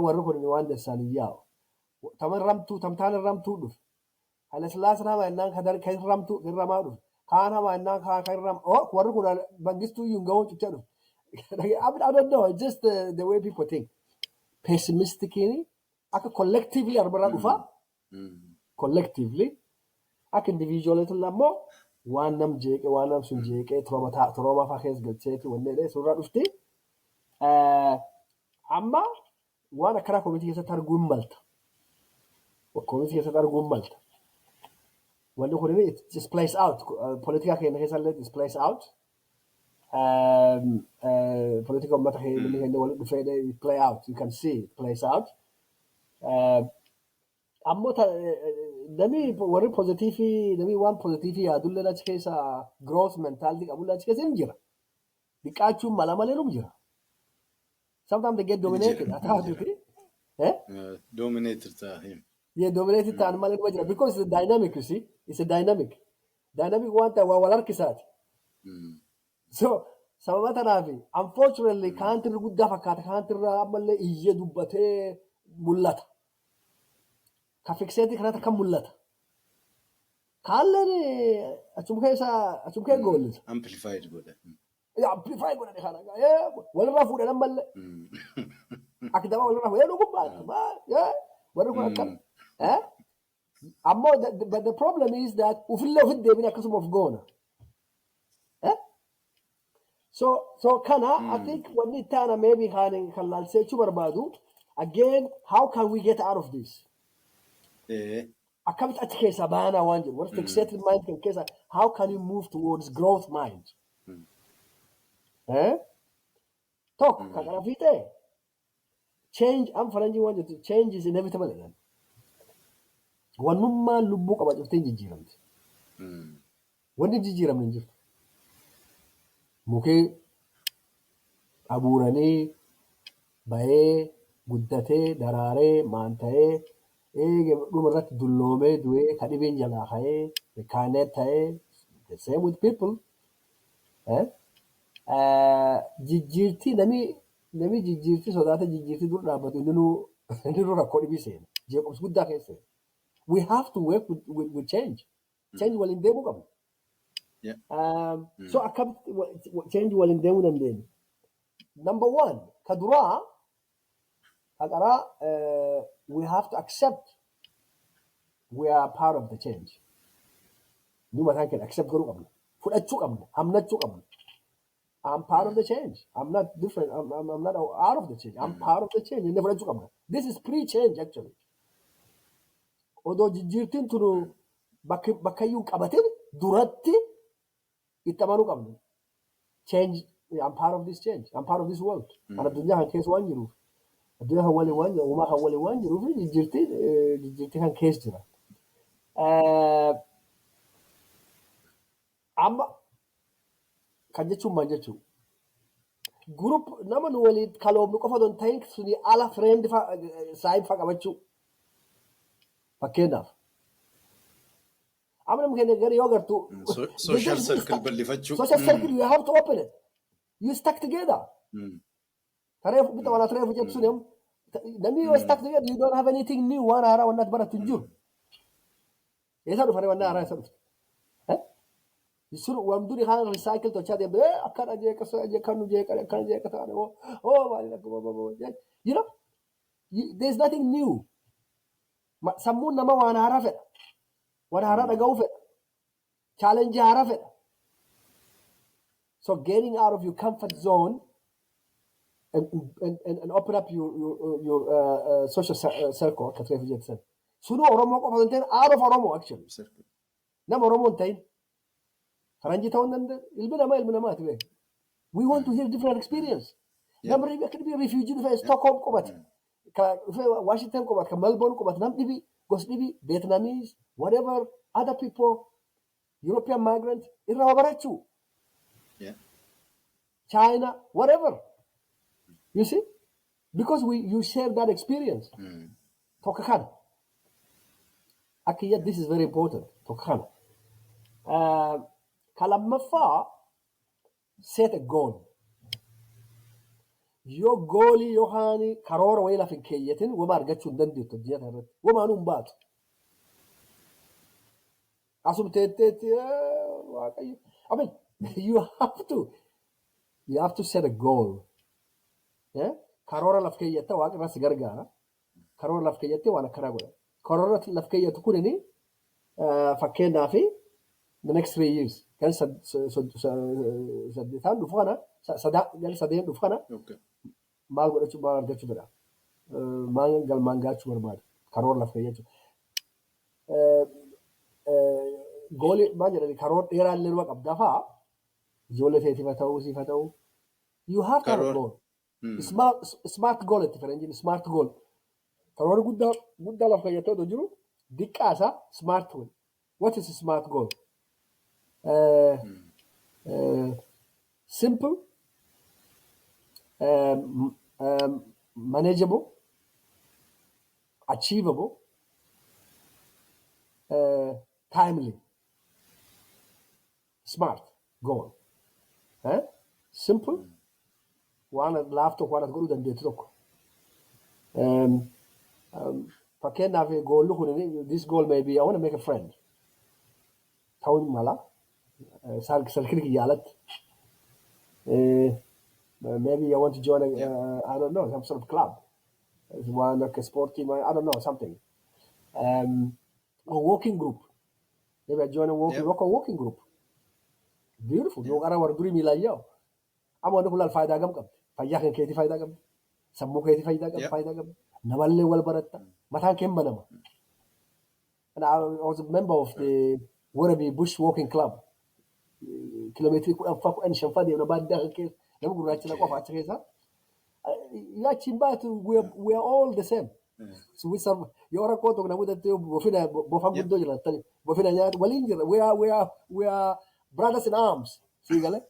Warri kun waan dassaan hin yaa'u. Tama ramtuu tamtaan ramtuu dhufe. Haile Sillaaseen hama jennaan kan ramtuu kan ramaa dhufe. Kaan hama jennaan kaan ram, oh, warri kun Mangistuu iyyuu hin ga'uun cuccaa dhufe. I don't know, it's just the way people think. Pessimistic akka collectively armarraa dhufaa. Collectively akka individualitti ammoo waan nam jeeqee, waan nam sun jeeqee, trauma fa'aa keessa galcheeti wanni jedhee suuraa dhufti. Amma waan akkanaa community keessatti arguu hin malta. Community keessatti arguu hin malta. Wanni kun it just plays out. Politika keenya keessa illee it plays out. Politika uummata keenya walitti dhufee it play out. You can see it plays out. Ammoo namni warri positive, namni waan positive yaadullee achi keessa, growth mentality qabullee achi keessa hin jira. Dhiqaachuun mala malee num jira. Sometimes they get dominated. Hin jira. Ataatuti. Eh? Dominated ta'a. Yeah, dominated ta'an malee numa jira. Because it's a dynamic, you see. It's a dynamic. Dynamic waan ta'e waa wal harkisaati. So, sababa tanaaf unfortunately kaantirri guddaa fakkaata, kaantirra ammallee iyyee dubbatee mul'ata. Ka fixated kanatti akka mul'ata. Kaalleen achuma keessa goollisa. Amplified godha. Amplify godhani kana. Walirraa fuudhan ammallee. Akka daba walirraa fuudhan dhugummaa. Warri kun akkana. Ammoo but the problem is that ufillee ofitti deebine akkasuma of goona. So kana I think wanni itti aana maybe kan laalsee barbaadu, again, how can we get out of this? Akkamitti achi keessaa baanaa waan jiru, warri fixated mind kan keessa, how can you move towards growth mind? Eh? Tokko kan kana fiixee change am faranjii waan jettu, change is inevitable jedhan. Wannummaan lubbuu qaba cuftee hin jijjiiramti. Wanni hin jijjiiramne hin jiru. Mukee abuuranii bahee guddatee daraaree maan ta'ee eega dhuma irratti dulloomee du'ee ka dhibeen jalaa ka'ee reincarnate ta'ee, the same with people. Eh? Jijjiirtii nami jijjiirtii sodaata, jijjiirtii dur dhaabbatu inni nuu rakkoo dhibii seena. Jeequmsa guddaa keessa seena. We have to work with change. Change waliin deemuu qabna. So akkamitti change waliin deemuu dandeenya? Number one, ka duraa, ka qaraa, we have to accept we are part of the change. Nu mataan keenya accept godhuu qabna. Fudhachuu qabna. Hamnachuu qabna. I'm part of the change. I'm not different. I'm not out of the change. I'm part of the change. Inni fudhachuu qabna. This is pre-change, actually. Odoo jijjiirtiin tunu bakka iyyuu hin qabatin duratti itti amanuu qabna. Change, I'm part of this change. I'm part of this world. Kan addunyaa kan keessa waan jiruuf. Addunyaa kan waliin waan jiruuf, uumaa kan waliin waan jiruuf jijjiirtii kan keessa jira. Amma kan jechuun maal jechuu? Group nama nu waliin kaloomnu qofa osoo hin ta'in suni ala friend saayib fa qabachuu. Fakkeenyaaf. Amma namni keenya gara yoo agartu Social circle bal'ifachuu. Social circle, you have to open it. You stuck together. Tareef bita wala tareef jettu suni namni yoo stuck together, you don't have anything new, waan haaraa waan ati barattu hin jiru. Eessa dhufanii waan haaraa eessa dhufte? Sun waan duri kaan recycle tolchaa deemte, akkana jeeqa kan nu jeeqa akkana jeeqa ta'an, oh maali akkuma, there's nothing new. Sammuun nama waan haaraa fedha. Waan haaraa dhaga'uu fedha. Challenge haaraa fedha. So getting out of your comfort zone and open up your social circle akka ta'eef jettan. Sunuu Oromoo qofa hin ta'in, out of Oromoo actually. Nama Oromoo hin ta'in. Faranjii ta'uu hin danda'u. Ilmi namaa ilmi namaati beeku. We want to hear different experience. Namni akka dhibii refugee dhufee Stockholm qubate. Ka dhufee Washington qubate, ka Melbourne qubate, nam dhibii, gos dhibii, Vietnamese, whatever, other people, European migrant, irraa waa barachuu. China, whatever. You see? Because you share that experience. Tokko kana. Akka iyya this is very important. Tokko kana. Ka lammaffaa, set a goal. Yoo goalii yookaan karoora wayii lafa hin keeyyatin, wama argachuu hin dandeettu addunyaa kana irratti. Wamaanuu hin baatu. Asum teetteetti Waaqayyo. I mean, you have to set a goal. Yeah? Karoora laf keeyyatta, Waaqa irraa si gargaara. Karoora laf keeyyattee waan akkanaa godha. Karoora laf keeyyattu kunini, fakkeenyaaf, the next 3 years, gan saddeetaan dhufu kana, gan sadeen dhufu kana maal godhachuu, maal argachuu fedha? Maal galmaan gaachuu barbaada? Karoora laf keeyyachuu. Goalii maal jedhani, karoora dheeraa illee numa qabdaa fa'a, ijoollee teetiif haa ta'uu, siif haa ta'uu. You have to have a Karoora. goal. Smart goal itti faranjiin smart goal. Karoora guddaa guddaa laf keeyyattee otoo jiru, diqqaa isaa smart goal. What is a smart goal? Simple, manageable, achievable, timely. Smart goal. Eh? Simple, waan laaftuu waan ati godhuu dandeettu tokko. Fakkeenyaaf, goalli kun, this goal may be I want to make a friend. Ta'uu mala. Circle kiyya alatti. Maybe I want to join a, I don't know, some sort of club. One like a sport team, I don't know, something. Or walking group. Maybe I join a walking, local walking group. Beautiful. Yoo qara warra durii miilaan yaa'u. Amma wanni kun laal faayidaa gam qabdi? Fayyaa kan keetii faayidaa qabdi. Sammuu keetii faayidaa qabdi. Faayidaa qabdi. Namallee wal baratta. Mataan kee hin banama. And I was a member of the Werribee Bush Walking Club. Kiiloomeetirii 10 faa, 15 faa deemna baadiyyaa kan keessa. Nama gurraacha na qofa achi keessa. Yoo achiin baatu, we are all the same. So we serve, yoo rakkoo tokko namoota bofina bofa guddoo jira, bofina nyaatu waliin jira. We are brothers in arms. Sii galee.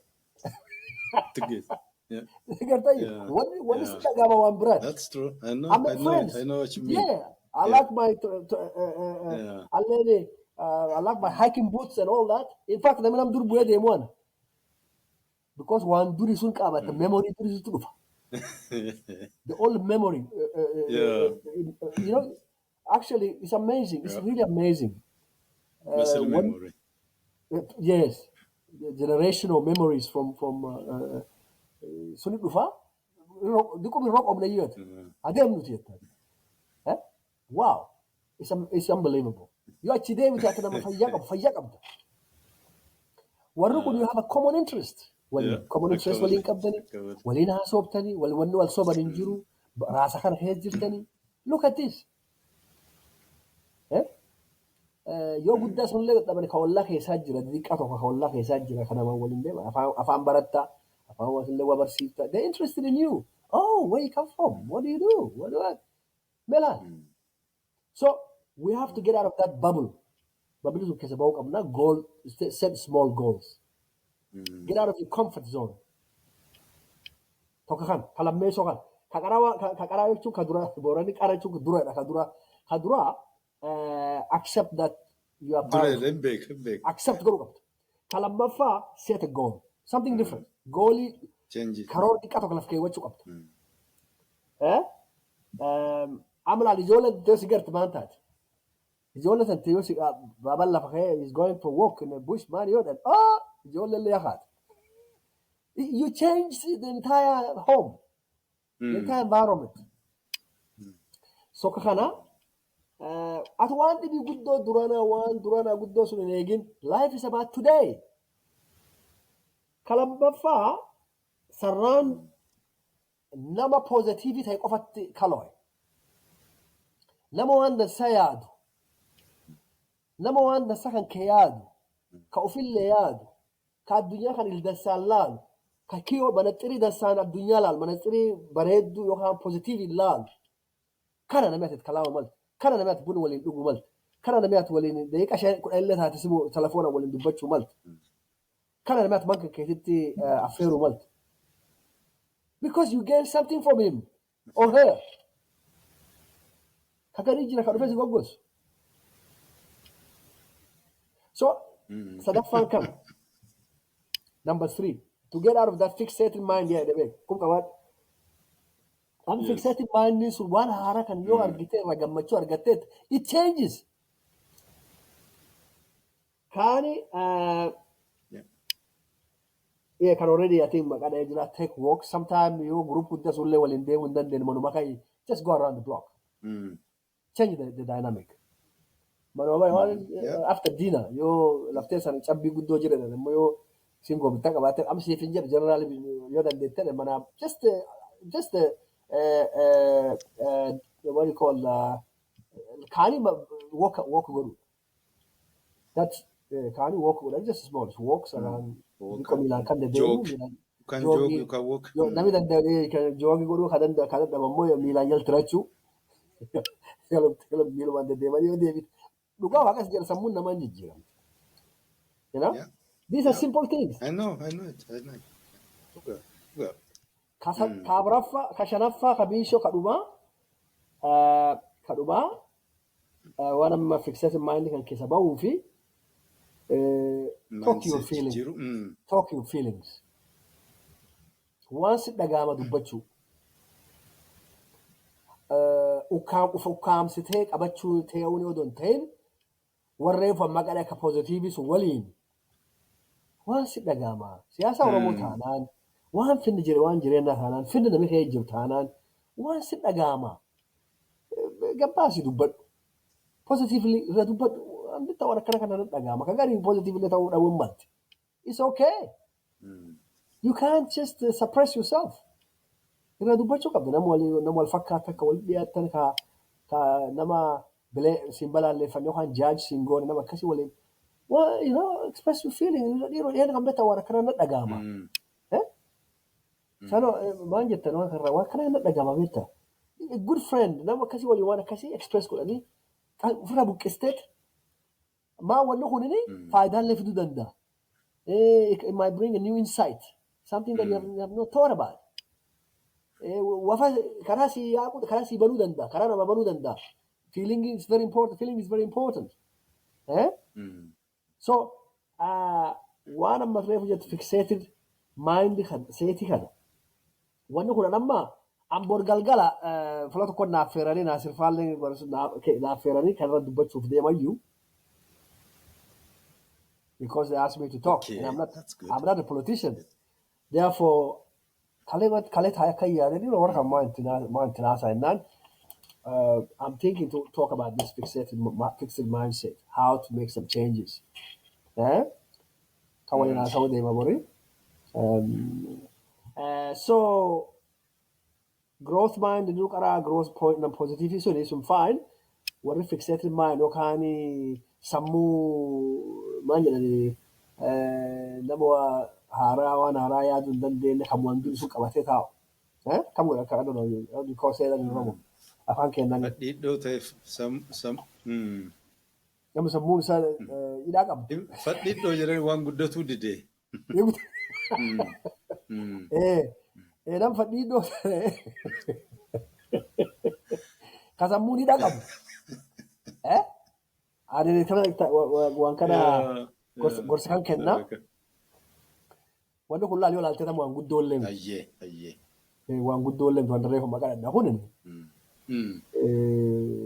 Together. Yeah. Gartee wanni si dhagama waan biraati. That's true. I know. I make I know friends. it. I know what you mean. Yeah, I like my I like my hiking boots and all that. In fact, namni nam dur bu'ee deemu ana. Because waan durii sun qabaata, memory durii suntu dhufa. The old memory. Actually, it's amazing. It's really amazing. Muscle memory. Yes, the generational memories from suni dhufa. Diqumi roqomne iyyatu. Adeemnuti jettan. Eh? Wow. It's unbelievable. Yoo achi deemte, ati nama fayyaa qabu, fayyaa qabda. Warri kun, you have a common interest. Waliin common interest waliin qabdanii, waliin haasoftanii, wal wanni wal soban hin jiru, raasa kana keessa jirtanii. Look at this. Eh? Yoo guddaa sunillee dadhaban, ka ollaa keessaa jira, xixiqqaa tokko ka ollaa keessaa jira, ka namaan waliin deema. Afaan barattaa, afaan wasillee waa barsiifta. They're interested in you. Oh, where you come from? What do you do? What do I? Melaan. So we have to get out of that bubble. Bubble sun keessa bahuu qabna. Goal, set small goals. Get out of your comfort zone. Tokko kan, ka lammeessoo kan. Ka qaraa, ka qaraa jechuun ka dura, Booranni qara jechuun duradha, ka dura. Ka dura, accept that you are Dura powerful. hin beeku, hin beeku. Accept godhuu qabda. Ka lammaffaa, set a goal. Something different. Goalii Change it. karoora xiqqaa tokko laf keewwachuu qabda. Eh? Amma laal, ijoolleen yoo si garte maal taate? Ijoollee san yoo si baabaan lafa ka'ee is going for walk in the bush maal yoo jedhan, oh, ijoollee illee yakaate. You change the entire home, the entire environment. So ka kana ati waan dhibii guddoo duranaa, waan duranaa guddoo sun hin eegin. Life is about today. Ka lammaffaa, surround, nama positive ta'e qofatti kaloo'e. Nama waan dansaa yaadu. Nama waan dansaa kan kee yaadu. Ka ofillee yaadu. Ka addunyaa kan ildansaan laalu. Ka kiyoo manaxirii dansaan addunyaa laalu. Manaxirii bareedduu yookaan positive laalu. Kana namni ati kalaama malte. Kana namni ati buna waliin dhuguu malte. Kana namni ati waliin daqiiqa 5 10 illee taate simu telefoona waliin dubbachuu malte. Kana namni ati manka keetitti affeeruu malte. Because you gain something from him or her. Ka garii jira ka dhufee si goggosu. So, sadaffaan kana. Number three, to get out of that fixated mind, yeah, beek. Kun qabaadhu. Amma fixated mind sun waan haaraa kan yoo argite irraa gammachuu argatteet, it changes. Kaani yeah, kan already I think maqaa dhahee jira, take walk. Sometime yoo group guddaa sullee waliin deemuu hin dandeenye, manuma kai just go around the block. Change the dynamic. Manuma waan after dinner yoo laftee sana cabbii guddoo jira immoo yoo isin goobittaa qabaatte amma siif hin jedhu, general yoo dandeette mana just what do you call kaani walk godhu. That's kaani walk godhu, just small walks around. Xiqqoo miilaan kan deddeemu miilaan You can jog, joogii you can walk. Yoo namni danda'e kan joogii godhuu, kan danda'e kan dadhabu ammoo miilaan jaltirachuu miilumaan deddeemanii yoo deebite dhugaa waaqas jedha sammuun namaa hin jijjiiramti. You know? These are simple things. I know, I know it. I know it. Dhugaa. Dhugaa. Ka afuraffaa, ka shanaffaa, ka biishoo, ka dhumaa waan amma fixated mind kan keessa bahuu fi talk your Mindset feelings. Jijjiiruu. Talk your feelings. Waan si dhaga'ama dubbachuu. Uf ukkaamsitee qabachuu ta'uun yoo hin ta'in warreen maqaa akka positive sun waliin waan si dhaga'ama. Siyaasa Oromoo taanaan, waan finni jire, waan jireenyaa taanaan, finni namni kee jiru taanaan, waan si dhaga'ama. Gabbaasi dubbadhu. Positively irra dubbadhu. Wanti ta'u akkana kana dhaga'ama. Kan gariin positively ta'uu dhabuun malti. It's okay. You can't just suppress yourself. Irra dubbachuu qabda. Nama wal fakkaatan akka wal dhiyaatan ka nama bilee siin balaalleeffanne yookaan judge siin goone, nama akkasii waliin. Well, express your feeling. Dhiiroo dhiyeenya kan beektan waan akkana na dhaga'ama. Eh? Sano maal jettan waan kanarraa waan akkana na dhaga'ama beektaa? A good friend nama akkasii waliin waan akkasii express godhanii ofirraa buqqisteet maa wanni kunini faayidaalee fiduu danda'a. It might bring a new insight, something that you have not thought about. Wafa karaa si yaaqu, karaa si banuu danda'a, karaa nama banuu danda'a. Feeling is very important. Feeling is very important. Eh? So, waan amma reefu jettu fixated mind kan seetii kana. Wanni kun amma amboor galgala fuula tokko naaf feeranii Naasir Faallee naaf feeranii kan irra dubbachuuf deemayyuu. Because they asked me to talk and I'm not That's good. I'm not a politician. Therefore, kalee kalee taa'ee akka yaadanii warra kan maa itti naasaa jennaan, I'm thinking to talk about this fixed mindset, how to make some changes. Eh? Kan waliin haasa'uu deema borii. So growth mind nu karaa growth point na positive suni sun fine. Warri fixated mind yookaan sammuu maal jedhani nama haaraa waan haaraa yaaduu hin dandeenye kan waan dur sun qabatee taa'u. Eh? Kam godha akka adda because seera hin Oromoo. Afaan keenyan Fadhiidhoo ta'eef sam. Nama sammuun isaa hidhaa qabdu. Fadhiidhoo jedhani waan guddatuu dide. Nama fadhiidhoo ka sammuun hidhaa qabu. Eh? Ani waan kana gorsa kan kennaa. Wanni kun laal yoo ilaalte waan guddoo illee miti. Ayyee ayyee. Waan guddoo illee miti waan reefu maqaa dhadhaa kun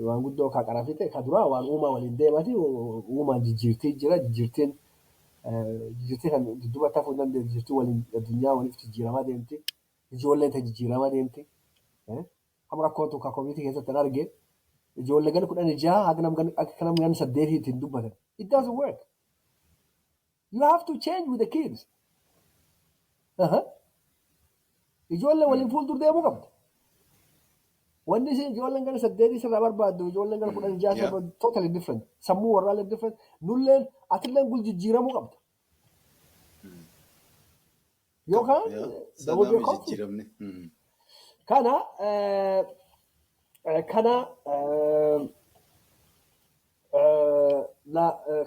waan guddoo ka qara fixe ka duraa waan uumaa waliin deemati, uumaan jijjiirtii jira, jijjiirtiin jijjiirtii kan dudduuba tafuu hin dandeenye, jijjiirtii waliin addunyaa waliif jijjiiramaa deemti, ijoolleen ta jijjiiramaa deemti. Amma rakkoon tokko community keessatti an arge, ijoollee gana 16 haga akka nama gana 8 ittiin dubbatan. It doesn't work. You have to change with the kids. Ijoollee waliin fuuldur deemuu qabda. Wanni isin ijoolleen gana 8 sirraa barbaaddu ijoolleen gana 16 sirraa barbaaddu totally different. Sammuu warraallee different. Nulleen atilleen gul jijjiiramuu qabda. Yookaan there will be a Sanaaf conflict. Jijjiiramne.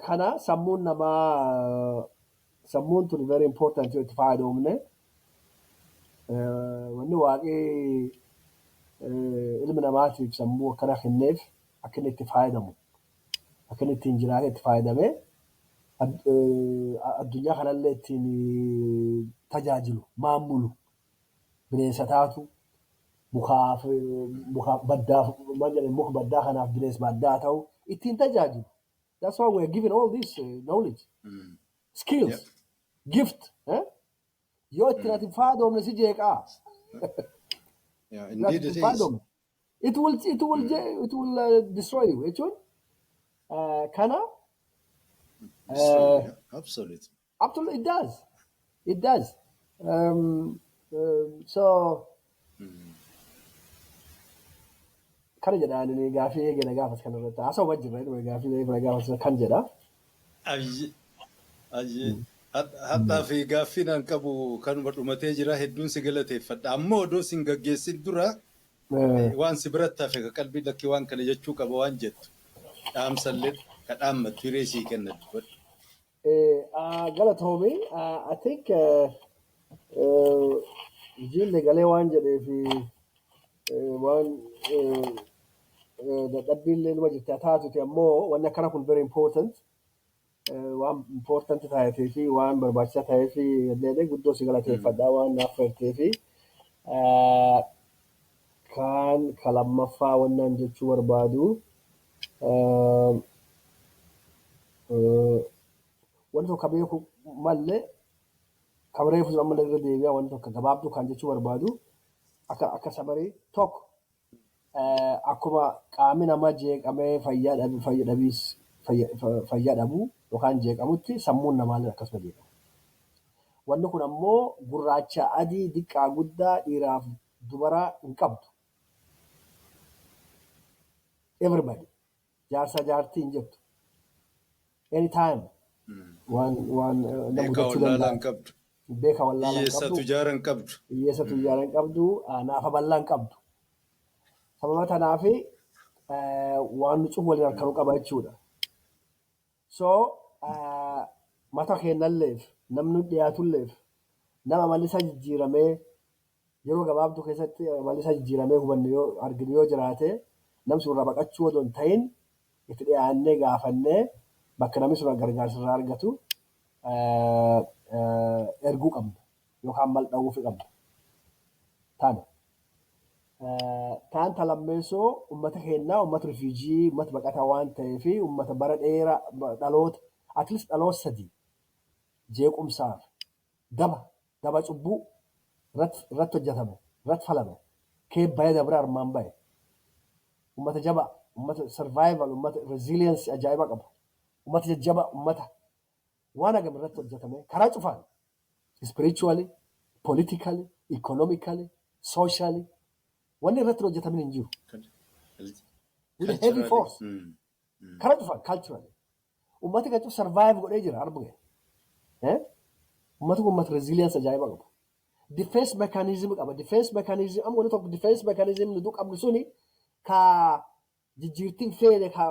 Kana sammuun namaa, sammuun tun very important yoo itti fayyadamne. Wanni waaqii ilmi namaatiif sammuu akkana kenneef akka inni itti fayyadamu, akka inni ittiin jiraatee itti fayyadamee addunyaa kanallee ittiin tajaajilu, maamulu, bineensa taatu. Mukaaf mukaaf baddaaf maal jedhan, muka baddaa kanaaf bineensa baddaa ta'u ittiin tajaajilu. That's why we are given all this knowledge, skills, gift. Eh? Yoo ittiin ati faadoomne si jeeqaa. Yeah, Yoo indeed ati it ittiin is. faadoomne. It will destroy you jechuun kana Destroy, yeah, absolutely. Absolutely, it does. It does. So kana jedha ani gaafii eegale gaafas kana irratti haasawaa jirra anyway, gaafii eegale gaafas kan jedha. Ayye, ayye. Hadhaa fi gaaffiin an qabu kanuma dhumatee jira, hedduun si galateeffadha. Ammoo odoo sin gaggeessin dura waan si biratti hafe ka qalbii lakkii waan kana jechuu qaba waan jettu dhaamsallee ka dhaammattu hiree sii kenna, dubbadhu. Galatoomi, I think ijoollee galee waan jedhee fi waan dadhabbiillee numa jirti haa taatuti, ammoo wanni akkana kun very important. Waan important ta'eefii fi waan barbaachisaa ta'eef illee guddoo si galateeffadha waan naaf feertee fi kan ka lammaffaa wannan jechuu barbaadu wanti tokko beeku mallee kan reefu ammallee irra deebi'a, wanti tokko gabaabduu kan jechuu barbaadu akka sabarii tokko akkuma qaamni namaa jeeqamee fayyaa dhabu, fayya dhabiis fayyaa dhabuu yookaan jeeqamutti, sammuun namaallee akkasuma jeeqama. Wanni kun ammoo gurraacha adii, diqqaa guddaa, dhiiraaf dubaraa hin qabdu. Everybody jaarsa jaartii hin jettu. Anytime waan nama Beekaa mudachuu wallaalaa danda'a. hin qabdu. Beeka wallaalaa hin Hiyyeessa qabdu. tujaara hin qabdu. Hiyyeessa tujaara hin qabdu. Naafa bal'aa hin qabdu. Sababa kanaafi waan nu cufu waliin harkanuu qaba jechuudha. So mata keenyalleef, namni nu dhiyaatulleef, nama amalli isaa jijjiiramee yeroo gabaabduu keessatti amalli isaa jijjiiramee hubanne yoo arginu yoo jiraate, namni sun irraa baqachuu odoo hin ta'in itti dhiyaannee gaafannee bakka namni sun gargaarsa irraa argatu erguu qabna yookaan mal dha'uufi qabna. Tana. Taan talammeessoo uummata keenyaa, uummata refugee, uummata baqataa waan ta'eef, uummata bara dheeraa dhaloota, at least dhaloota 3 jeequmsaaf daba cubbuu irratti hojjetame, irratti falame, kee bahe dabre armaan bahe, uummata jabaa, uummata survival, uummata resilience ajaa'iba qabu, uummata jajjabaa, uummata waan hagam irratti hojjetame karaa cufaan, spiritually, politically, economically, socially, wanni irratti hojjetamin hin jiru. With a heavy Culturally. force. Karaa cufaan culturally. Uummati kan cufu survive godhee jira arbuge. Uummati kun uummata resilience ajaa'iba qabu. Defense mechanism qaba. Defense mechanism amma wanni tokko defense mechanism nu qabnu suni ka jijjiirtiin feene ka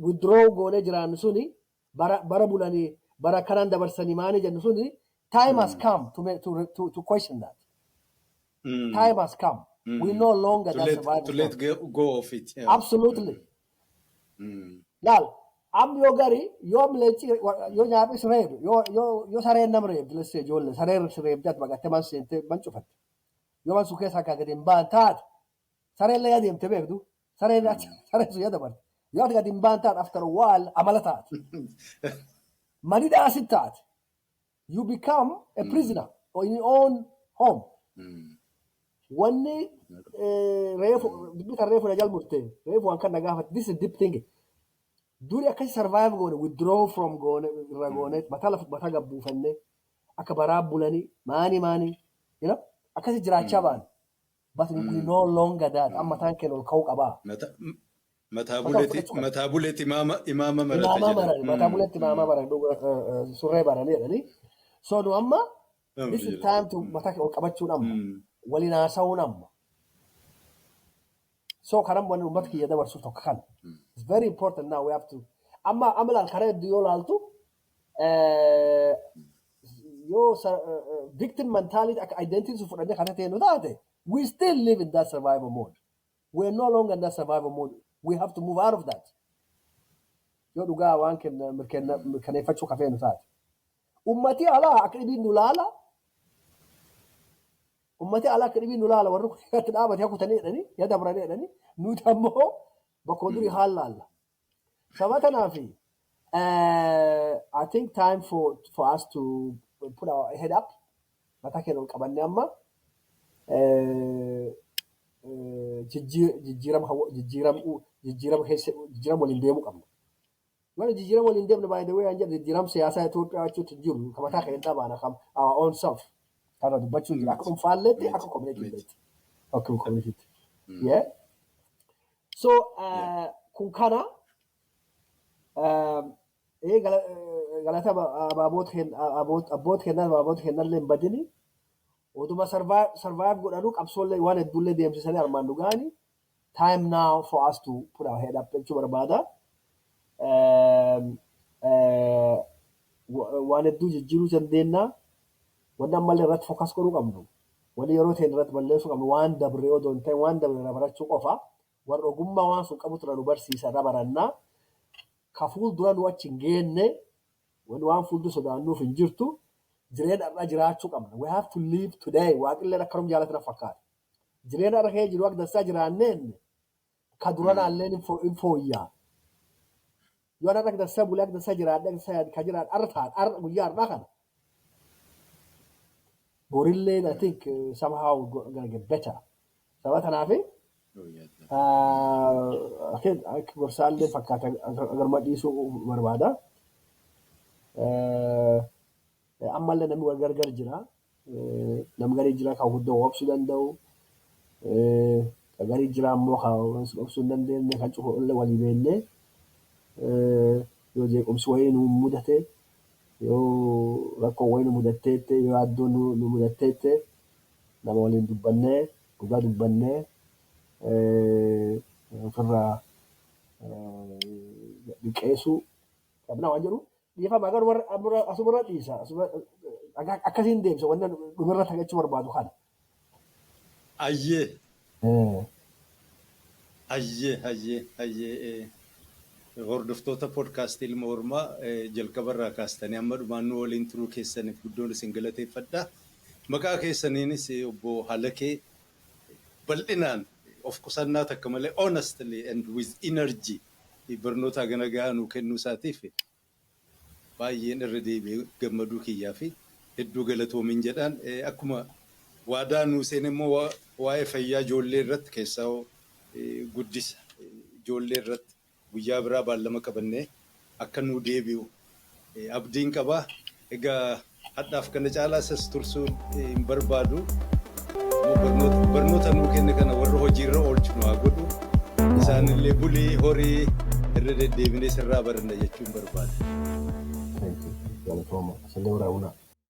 withdraw goonee jiraannu suni bara bulanii bara kanaan dabarsanii maanii jennu suni, time has come to question that. Time has come. We no longer To that let, survival to let mode. go of it. Yeah. Absolutely. Laal, amma yoo gari yoo leenci yoo nyaaphi si reebu, yoo sareen nama reebdi, let's say ijoollee sareen si reebdi, ati baqattee man seentee man cufatte. Yoo man sun keessaa akka gadi hin baan taate, sareen illee adeemte beektu, sareen sun dabarte. Yoo ati gadi hin baan taate, after a while amala taate. Mani dhaasit taate. You become a prisoner in your own home. Wanni reefu dubbii kan reefu na jal murte, reefu waan kan na gaafate, this is deep thinking. Duri akkasi survive goone, withdraw from goone, irra goone, mataa lafa mataa gabbuufanne akka baraa bulanii maanii maanii akkasi jiraachaa ba'an. But we no longer that. Amma mataan keenya ol ka'uu qabaa. Mataa Mataa ol buleeti fudhachuu qaba. Mataa buleeti imaama marata Imaamaa jedhan. barani, mataa buletti imaamaa barani, dhuga surree baranii jedhanii. So nu amma this is time to mataa keenya ol qabachuun amma. Waliin haasa'uun amma. So kanan wanni uummata kiyya dabarsuuf tokko kana. It's very important now we have to. Amma laal, karaa hedduu yoo laaltu yoo victim mentality akka identity sun fudhannee kana ta'e nu taate, we still live in that survival mode. We are no longer in that survival mode. We have to move out of that. Yoo dhugaa waan kenna mirkaneeffachuu kafee nu taate. Ummati alaa akka dhibiin nu laala. Ummati alaa akka dhibii nu laala, warri kun itti dhaabate hakutanii jedhanii ya dabranii jedhanii, nuti ammoo bakka durii haal laalla. Saba tanaafi I think time for us to put our head up, mataa keenya ol qabannee amma jijjiirama jijjiirama keessa jijjiirama waliin deemuu qabna. Waan jijjiirama waliin deemne, by the way, an jedhu jijjiirama siyaasaa Itoophiyaa jechuutti hin jiru. Kan mataa keenya baana, kan our own self kana dubbachuu jira. Akka dhuunfaalleetti, akka community. Akka community. Yeah. So kun kana galata abboota kennaa abaaboota kennallee hin badini. Oduma survive godhanuu qabsoollee waan hedduullee deemsisanii armaan dhugaani. Time now for us to put our head up jechuu barbaada. Waan hedduu jijjiiruu dandeenya. Wanni ammallee irratti focus godhuu qabnu. Wanni yeroo ta'e irratti balleessuu qabnu waan dabre odoo hin ta'in waan dabre irraa barachuu qofa. Warra ogummaa waan sun qabutu irra nu barsiisa, irra barannaa. Ka fuuldura nu achi hin geenne, wanni waan fuuldura sodaannuuf hin jirtu. Jireenya har'aa jiraachuu qabna. We have to live today. Waaqillee akkanum jaalatu na fakkaata. Jireenya har'a kee jiru akka dansaa jiraanneen ka duranaallee hin fooyya'a. Yoo har'a akka dansaa bulee, akka dansaa jiraadhe, akka dansaa ka jiraadhe har'a ta'a, har'a guyyaa har'aa kana. Borillee I think somehow gonna get better. Sababa tanaafi akka gorsaallee fakkaata garuma dhiisuu barbaada. Ammallee namni wal gargar jira. Namni garii jira kan guddoo obsuu danda'u. Kan garii jira ammoo kan obsuu hin dandeenye, kan cufu illee walii beeknee yoo jeequmsi wayii nu mudate, yoo rakkoon wayii nu mudatteette, yoo yaaddoon nu mudatteette, nama waliin dubbannee, dhugaa dubbannee, ofirraa liqeessuu qabna waan jedhu dhiifama garuu asumarra dhiisa, akkasiin deemsa, wanna dhumarra tagachuu barbaadu kana. Ayyee. Ayyee, ayyee, ayyee. Hordoftoota poodkaastii Ilma Hormaa, jalqabarraa kaastanii hamma dhumaan nu waliin turuu keessaniif guddoon isin galateeffadha. Maqaa keessaniinis obbo Halakee bal'inaan of qusannaa takka malee, honestly and with energy, barnoota hagana gahaa nuu kennuu isaatiif baay'een irra deebi'ee gammaduu kiyyaa fi hedduu galatoomin jedhaan. Akkuma waadaa nuu seene immoo waa'ee fayyaa ijoollee irratti, keessaa guddisa ijoollee irratti, guyyaa biraa baallama qabannee akka nuu deebi'u abdiin qabaa. Egaa hadhaaf kana caalaa isas tursuu hin barbaadu. Barnoota nuu kenne kana warra hojiirra oolchu nu haa godhu. Isaanillee bulii horii irra deddeebinee sirraa baranna jechuun barbaada. Thank you. Galatooma. Isallee waraabunaa.